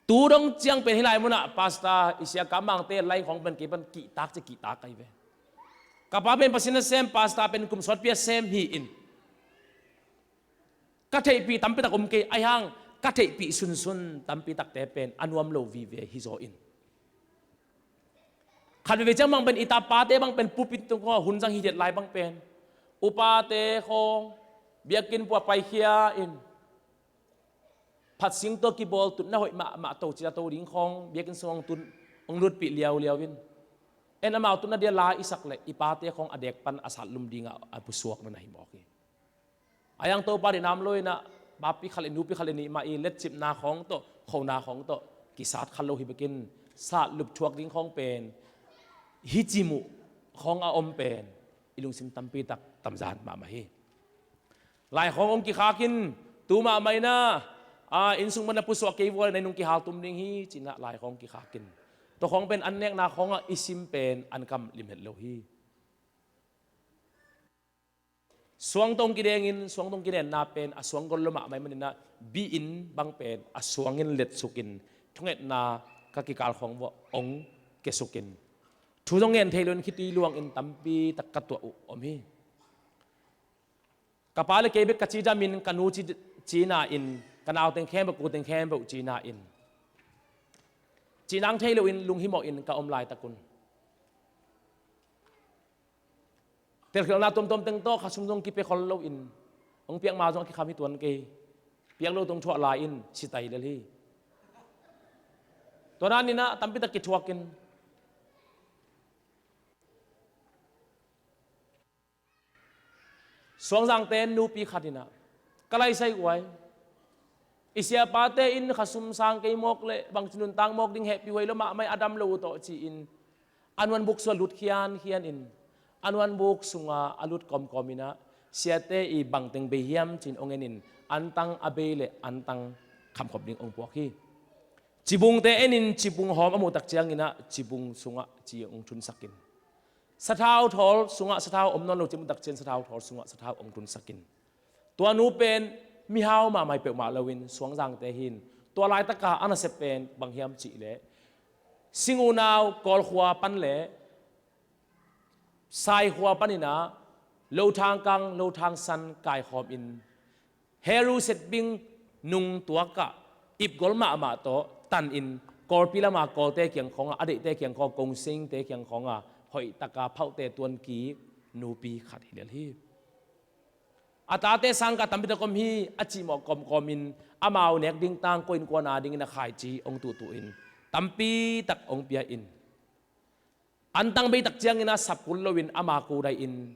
Tu dong ciang pen hih lai munah pastor i sia Kam Mangte lai khawng pen kei pan kihtak ci kihtak ahi ve. Ka pa pen Pasian nasem, pastor pen kum sawtpi a sem hi in, ka theihpih tampitak om kei, ahi hang ka theihpih sunsun tampitakte pen a nuam lo vive hi zaw in. Khat veve ciang bang pen i tapate bang pen pulpit tung khawng hun zang hi diat lai bang pen, upate khawng biakinn pua paikhia in, phatsing tawh kibawl tutna hoih mahmah to cina to ding khawng biakinn sung hong tun, hong lutpih liauliau in, en amau tutna dia la i sak leh i pate khawng a dek pan a satlum dingah a pusuak na hi mawk hi. A yang Topa deih nam lo in ah, papi khat le nupi khat le nih mah i letcipna khawng tawh, khona khawng tawh kisat kha lo hi bekin, satlup thuak ding khawng pen, hih ci muh khawng a om pen i lungsim tampitak tamzan mahmah hi. Lai khawng hong kikhak in, tu mahmah in ah, a, inn sung pan a pusuak kei vua le na inn hong kihal tum ding hi ci in ah lai khawng kikhak in, tua khawng pen an nekna khawngah i sim pen an kam limhet lo hi. Suang tawh hong kidengin, suang tawh hong kinenna pen a suang gol lo mahmah ahih manin ah, bi-in bang pen a suangin letsukin, thungetna ka kikal khawng vua hong kesukin, thu zong ngen thei loin khitui luangin tampitak ka tuah uh om hi. Ka pa le kei bek ka cidamin, ka nu ci, cina in, ka nau teng khempeuh, ku teng khempeuh cina in, cinang thei loin lunghimawh in ka om laitakun, telkhialhna tuamtuam teng tawh khasum zong kipia khol loin, hong piak ma zong a kikham hi tuan kei. Piak lo tong thuah lai in sitai lel hi. Tua na in ah tampitak kithuakin, Suangzangte nupi khat in ah, ka laisai uai, i siapate in khasum sang kei mawk le bangci nuntak mawk ding hehpih huai lo mahmah, a dam lo uh tawh ci-in, a nuanbuk sua lut khiankhian in, a nuanbuk sunga a lut kawmkawm in ah, siate i bangteng bei hiam ci-in hong en in, antang a bei le antang khamkhop ding hong puak hi. Cibungte en in cibung hawm a muhtak ciangin ah cibung sungah ci hong thunsak in, sathau thawl sungah sathau om nawn lo ci a muhtak ciang sathau thawl sungah sathau hong thunsak in, tua nu pen mihau mahmah hi peuhmah loin Suangzangte hi in, tua laitaka a nasep pen bang hiam cih leh, Singunau Kawlkhua pan le Saikhua panin ah Lothang kang, Lothang san kaikhawm in, Heru Setbing nung tuakah ipgol mahmah tawh tan in, Kawlpi lama Kawlte kiang khawngah, a deihte kiang khawngah, Kong Singte kiang khawngah hoihtaka phauhte tuankik nupi khat hi lel hi. A tate sangkah tampitak om hi, a cihmawh kawmkawmin amau nek ding tang kua innkuan a dingin a khaici hong tuhtuh in, tampitak hong pia in, antang beitak ciangin a sap kul loin ama kudai in,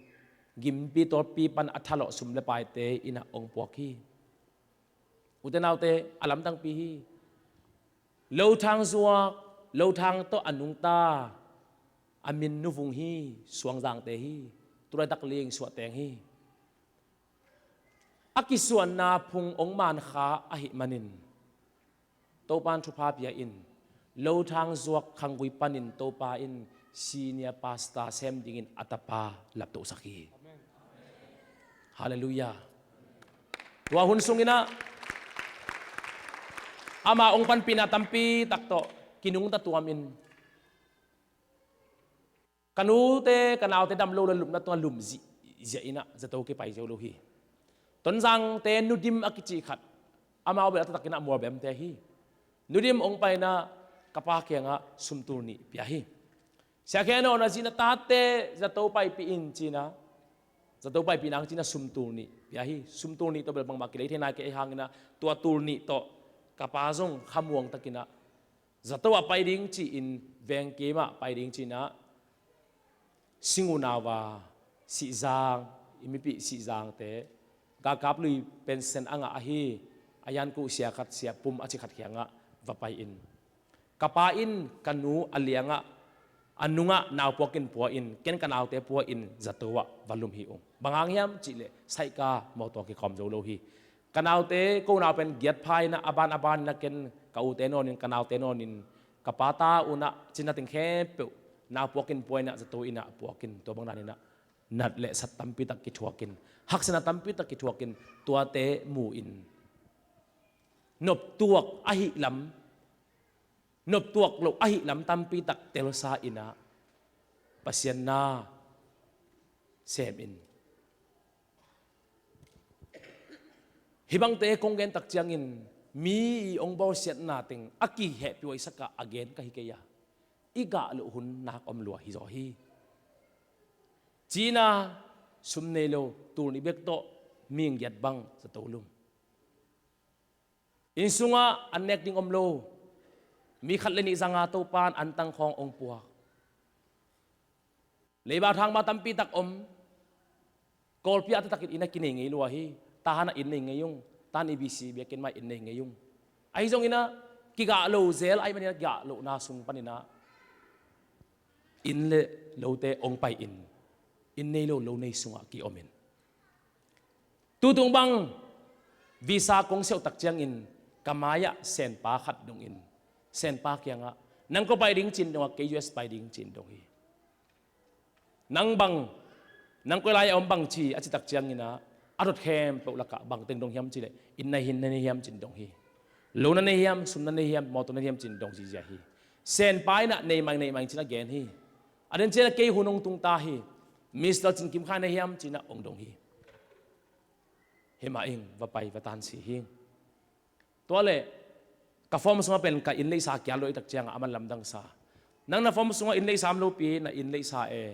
gimpi tawlpi pan a thalawh sum le paite in ah hong puak hi. Ute naute, a lamdangpi hi. Lothang zuak, Lothang tawh a nungta, a min Nu Vung hi, Suangzangte hi, tulaitak ling suahteng hi. A kisuanna phung hong mankha ahih manin, Topa in thupha pia in, Lothang zuak khanggui panin Topa in senior pastor sem dingin a tapa laptohsak hi. Halleluiah. Tua hun sungin ah ama hong panpihna tampitak tawh kinungta tuamin, ka nute ka naute dam lo le lupna tungah lum zihziah in ah zato kipai zo lo hi. Tonzangte Nu Dim a kici khat, amau bel a taktakin ah Mualbemte hi. Nu Dim hong pai in ah ka pa kiangah sumtul nih pia hi. Sia Khen aw, na zi na tate zato paipih in ci in ah, zato paipih nang ci in ah sumtul nih pia hi. Sumtul nih tawh bel bangmah kilei thei nai kei, ahi hangin ah tua tul nih tawh ka pa zong khamuang takin ah zato ah pai ding ci-in, vengkim ah pai ding ci in ah, Singunau a Sihzang, i mipih Sihzangte, Galkap Lui pension a ngah ahi, a yankuh sia khat, Sia Pum a ci khat kiangah va pai in, ka pa in ka nu a liangah, a nungah nau puakin pua in, ken ka naute pua in zato ah va lum hi ung. Bang hang hiam cih leh Saika mawtaw kikawm zo lo hi. Ka naute, ko nau pen giat pha in ah, a ban a ban in ah ken ka ute nawnin, ka naute nawnin, ka pa ta unah cina teng khempeuh nau puakin puainah zato inah puakin tua bang daninah nat le sat tampitak kithuakin, haksatna tampitak kithuakin, tuate mu-in noptuak ahih lam, noptuak loh ahih lam tampitak telsa inah Pasian na sem in. Hih bangte kong gen tak ciangin mi i ong bawlsiatna teng a kihehpih huaisak a gen ka hi kei a, i gah loh hun nak om lua hi zaw hi. Cina sum nei lo, tul nih bek tawh ming giat bang zato lum. Inn sungah an nek ding om lo. Mi khat le nih zanga Topan an tang khawng ong puak. Leiba thangba tampitak om. Kawlpi ah taktakin inn a kinei ngei lua hi. Tahan ah inn nei ngei ung. Tahan i B C biakinn mah inn nei ngei ung. Ahi zonginah kigah lo zel ahih maninah kigah lohna sung paninah inn le lote ong pai in, inn nei lo lo nei sungah ki-om in. Tutung bang visa kong siauh tak ciangin ka mai-ah senpa khat dongin, senpa kiangah, "Nang kua pai ding?" ci-in dong a, "Kei U S pai ding," ci-in dong hi. "Nang bang, nang koi lai-ah om bang ci?" a ci tak cianginah a dot khempeuh lakah bang teng dong hiam cih leh, "Inn na hi, na nei hiam?" ci-in dong hi. "Lo na nei hiam, sum na nei hiam, mawtaw na nei hiam?" ci-in dong zizia hi. Senpa inah nei mai, nei mai ci-in a gen hi. A den cianah kei hun hong tung ta hi. "Mister Cin Kim Khai na hiam?" ci-inah hong dong hi. "Hi mah ing, va pai, va tan," ci hi. Tua leh ka form sungah pen ka inn leisa kial lo i tak ciangah aman lamdang sa. "Nang na form sungah inn leisa om lopi, na inn leisa e,"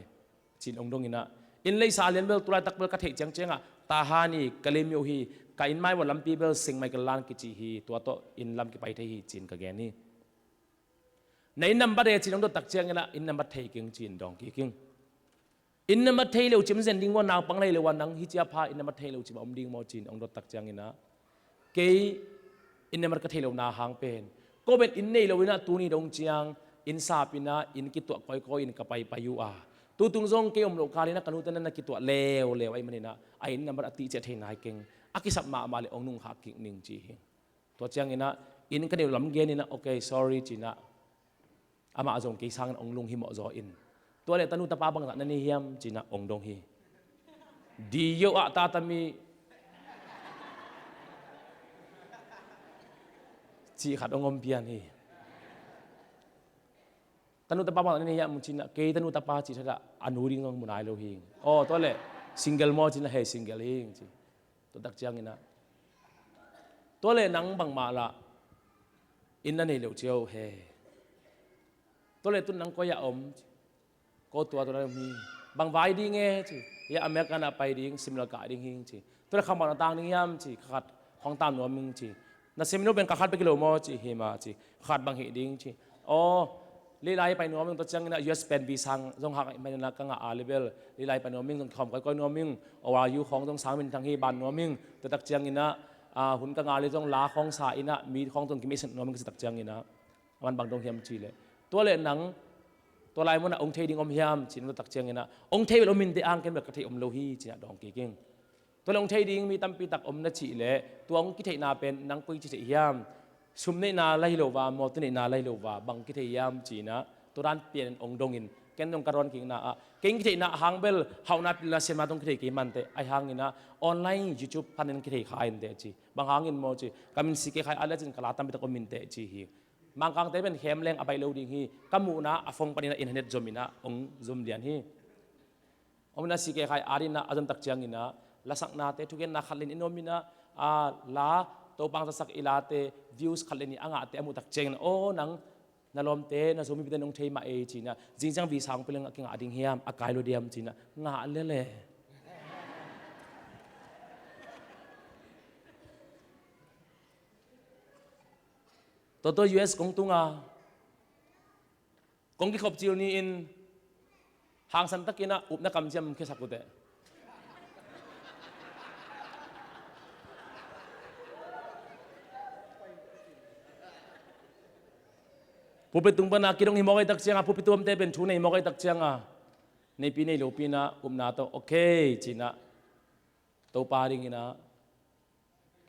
ci-in hong donginah, "Inn leisa lian bel tulaitak bel ka theih ciangciangah Tahan i Kalemyo hi, ka inn mai vua lampi bel Sengmai Kallan kici hi, tua tawh inn lam kipai thei hi," ci-in ka gen hi. "Na inn nambat e?" ci-in hong dot tak cianginah, "Inn nambat thei keng," ci-in dawng kik ing. "Inn nambat thei lo cim zen ding vua, naupang lei lo a, nang hi cia pha inn nambat thei lo cim a om ding maw?" ci-in hong dot tak cianginah, "Kei inn nambat ka thei lo na hang pen, ko pen inn nei lo inah tuni dong ciang inn sap inah inn kituah kawikawi in ka paipai uh a, tutung zong kei om loh kal inah ka nute na na kituah leuleu ahih maninah a inn nambat a tih ciah thei nai keng, a kisap mahmah le hong nungkhak kik ning," ci hi. Tua cianginah, "Inn ka nei lo lam geninah, okay, sorry," ci-inah amah zong kei sangin hong lunghimawh zaw in. "Tua leh tanu tapa bangzah na nei hiam?" ci-inah hong dong hi. "Di yo ah tata mi," cih khat hong om pian hi. "Tanu tapa bangzah na nei hiam?" ci-inah, "Kei tanu tapa cih thatah a nu ding zong mu nai lo hi." "Aw, tua leh single maw?" ci-inah, "He, single hi," ci. Tua tak cianginah, "Tua leh nang bangmah lah inn na nei lo cio he. Tua leh tun nang koi-ah om?" ci. "Ko tua tua na om hi." "Bang vai ding e?" ci. "Hiah America na pai ding, simla kah ding hi," ci. "Tua leh khamah na tang ding hiam?" ci. "Kha khat khawng tang nuam ing," ci. "Na sim lo pen kha khat bek hi lo maw?" ci. "Hi mah," ci. "Kha khat bang hih ding?" ci. "Aw, leilai pai nuam ing, tua cianginah U S pen visa zong hak ahih maninah ka ngah a leh bel leilai pai nuam ing, zong kikhawm kawikawi nuam ing, O R U khawng zong sang minthang hi ban nuam ing, tua tak cianginah, ah, hun ka ngah leh zong la khawng sa inah mi khawng zong kimeihsak nuam ing," ka ci tak cianginah, aman bang dong hiam cih leh, "Tua leh nang tua lai munah hong thei ding om hiam?" ci-in hong dot tak cianginah, "Hong thei bel om inteh, ang ken bel ka theih om lo hi," ci-inah dawng kik ing. "Tua leh hong thei ding mi tampitak om na cih leh, tua hong kitheihna pen nang koi ci theih hiam? Sum neihna la hi lo va, mawtaw neihna la hi lo va, bang kithei hiam?" ci-inah tua dan pianin hong dongin, ken zong ka dawn kikna ah, "Kei hong kitheihna hang bel hauhna pilna siamna tawh hong kithei kei mah inteh, ahi hanginah online YouTube panin kithei kha inteh," ci. "Bang hangin maw?" ci. "Ka min C K Khai a lecin ka la tampitak om inteh," ci hi. Mangkangte pen khem leng a baih lo ding hi. Ka muhna a phone paninah internet zominah hong zom lian hi. Om inah C K Khai adinah a zon tak cianginah lasaknate, thugenna khat le nih in om inah, a, la, Topa hong zatsak i late views khat le nih a ngahte a muh tak cianginah, "Aw, nang na lawmte, na Zomipite nong thei mah ei," ci-inah, "Zingciang visa hong pia leng a kingah ding hiam, a kai lo diam?" ci-inah, "Ngah lele." Tua tua U S kong tunga, kong kikhop cil ni-in hangsan takinah upna kamciam khiasak uh teh. Pulpit tung pana kidong hi mawk ei tak cianga, pulpit tuamte pen thu nei mawk ei tak cianga, neipi nei lopi inah upna tawh, "Okay," ci-inah, Topa dinginah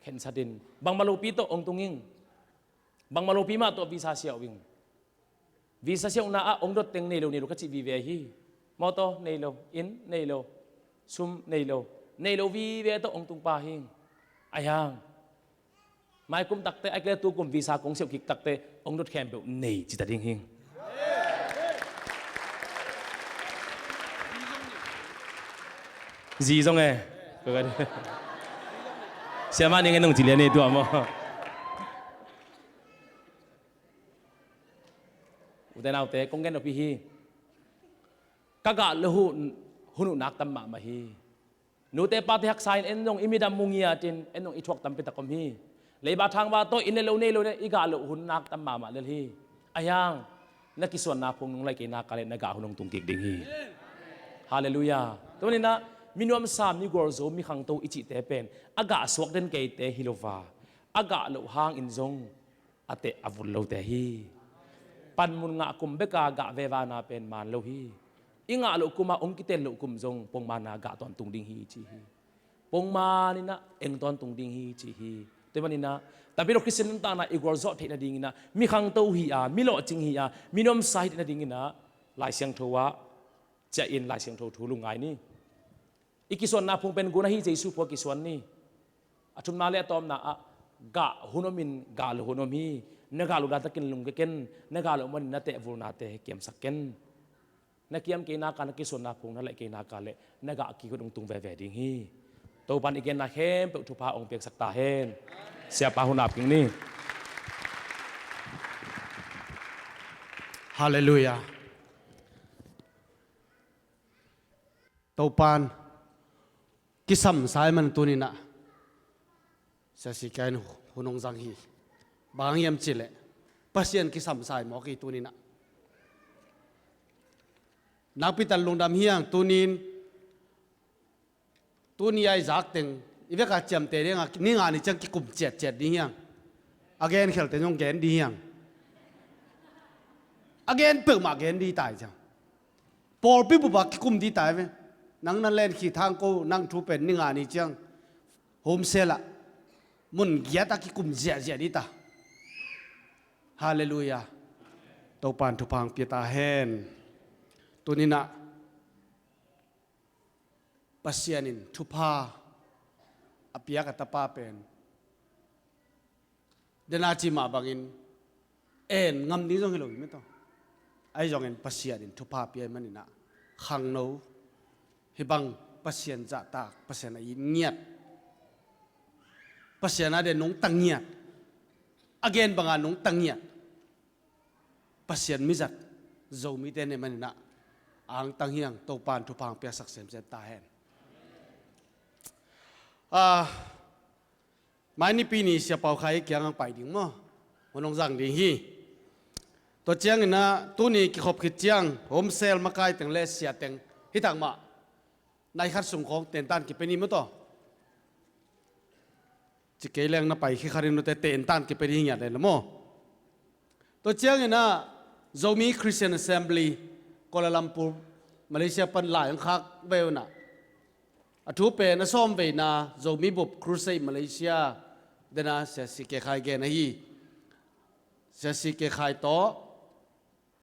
khensat in, "Bangmah lopi tawh hong tung ing. Bangmah lopi mah tawh visa siah uh ing. Visa siahna ah ong dot teng nei lo, nei lo ka cih vive hi. Mawtaw nei lo, inn nei lo, sum nei lo, nei lo vive tawh ong tung pa hi. Ahi hang maikum takte, a kile tukum visa kong siah kik takte ong dot khempeuh nei cita ding hi. Zi zong e. Siamah ning e, nong ci lian e tua maw. Ute naute, kong gen nop hi hi. Ka gah lo hun, hun uh nak tam mahmah hi. Nute pate haksa in en zong i midam mu ngiatin en zong i thuak tampi tak om hi. Leiba thangba tawh inn le lo nei lo le i gah loh hun nak tam mahmah lel hi. Ahi hang na kisuanna phung nong laih kei nak leh na gah hun hong tung kik ding hi. Halleluiah. Tua maninah minuamsa, migualzo, mikhangto i cihte pen a gah suak den keite hi lo va, a gah loh hangin zong a teh a vul lote hi. Panmun ngah kum beka gah vevana pen man lo hi. I ngah loh kuma ong kitel loh kum zong pongmana gah tawntung ding hi ci hi. Pongmaninah eng tawntung ding hi ci hi. Tua maninah tapi lo Khristian nuntakna i gualzawh theih nadinginah mikhangto hi a, milawhcing hi a, minuamsa hi theih nadinginah Lai Siangtho ah ciah in Lai Siangtho thu lungngai ni. I kisuanna phung pen gun ahi, Jesu phua kisuan ni. A thumna le a tawpna ah gah hun omin gah lo hun om hi. Na gah lo datakin lungke ken, na gah lo manin na tehvulnate kiamsak ken. Na kiam kei naka, na kisuanna phung na laih kei naka le na gah kik hun hong tung veve ding hi. Topan i genna khempeuh thupha hong piaksak ta hen. Siapa hun ap king ni. Halleluiah. Topan kisamsa i man tuninah Sia C K in hun hong zang hi. Bang hiam cileh Pasian kisamsa i mawk hi tuninah. Nakpitan lungdam hiang tunin, tuni a i zak teng i veka ciamte dinga ni nga ni ciang kikum ciatciat ding hiang. A gen khelte zong gen ding hiang. A gen peuhmah gen ding tai ciang. Pawlpi bupa kikum ding tai ve. Nang na len khi thang ko, nang thu pen ni nga ni ciang home cell ah mun giat a kikum ziahziah ding ta. Halleluiah. Topan thupha hong pia ta hen. Tuninah Pasian in thupha a piak a tapa pen dena ci mah bangin en ngam ding zong hi lo hi metaw. Ahi zongin Pasian in thupha pia i maninah khangno hih bang Pasian zahtak, Pasian a it ngiat, Pasian a den nungta ngiat, a gen banga nungta ngiat Pasian mizat Zomite nei maninah angtang hiang. Topan thupha hong piaksak semsem ta hen. Ah, mai nipi ni Sia Pau Khai kiang ang pai ding maw? Hun hong zang ding hi. Tua cianginah tuni kikhop khit ciang home cell makai teng le sia teng hi tak mah nai khat sung khawng tentan kipia ni mawtaw. Ci kei leng na pai khi kharin nute tentan kipia ding hi ngiat le la maw. Tua cianginah Zomi Christian Assembly Kuala Lumpur, Malaysia pan lai ang khak vei unah a thu pen a sawm veina Zomi Bup Crusade Malaysia dena Sia C K Khai gen ahi. Sia C K Khai tawh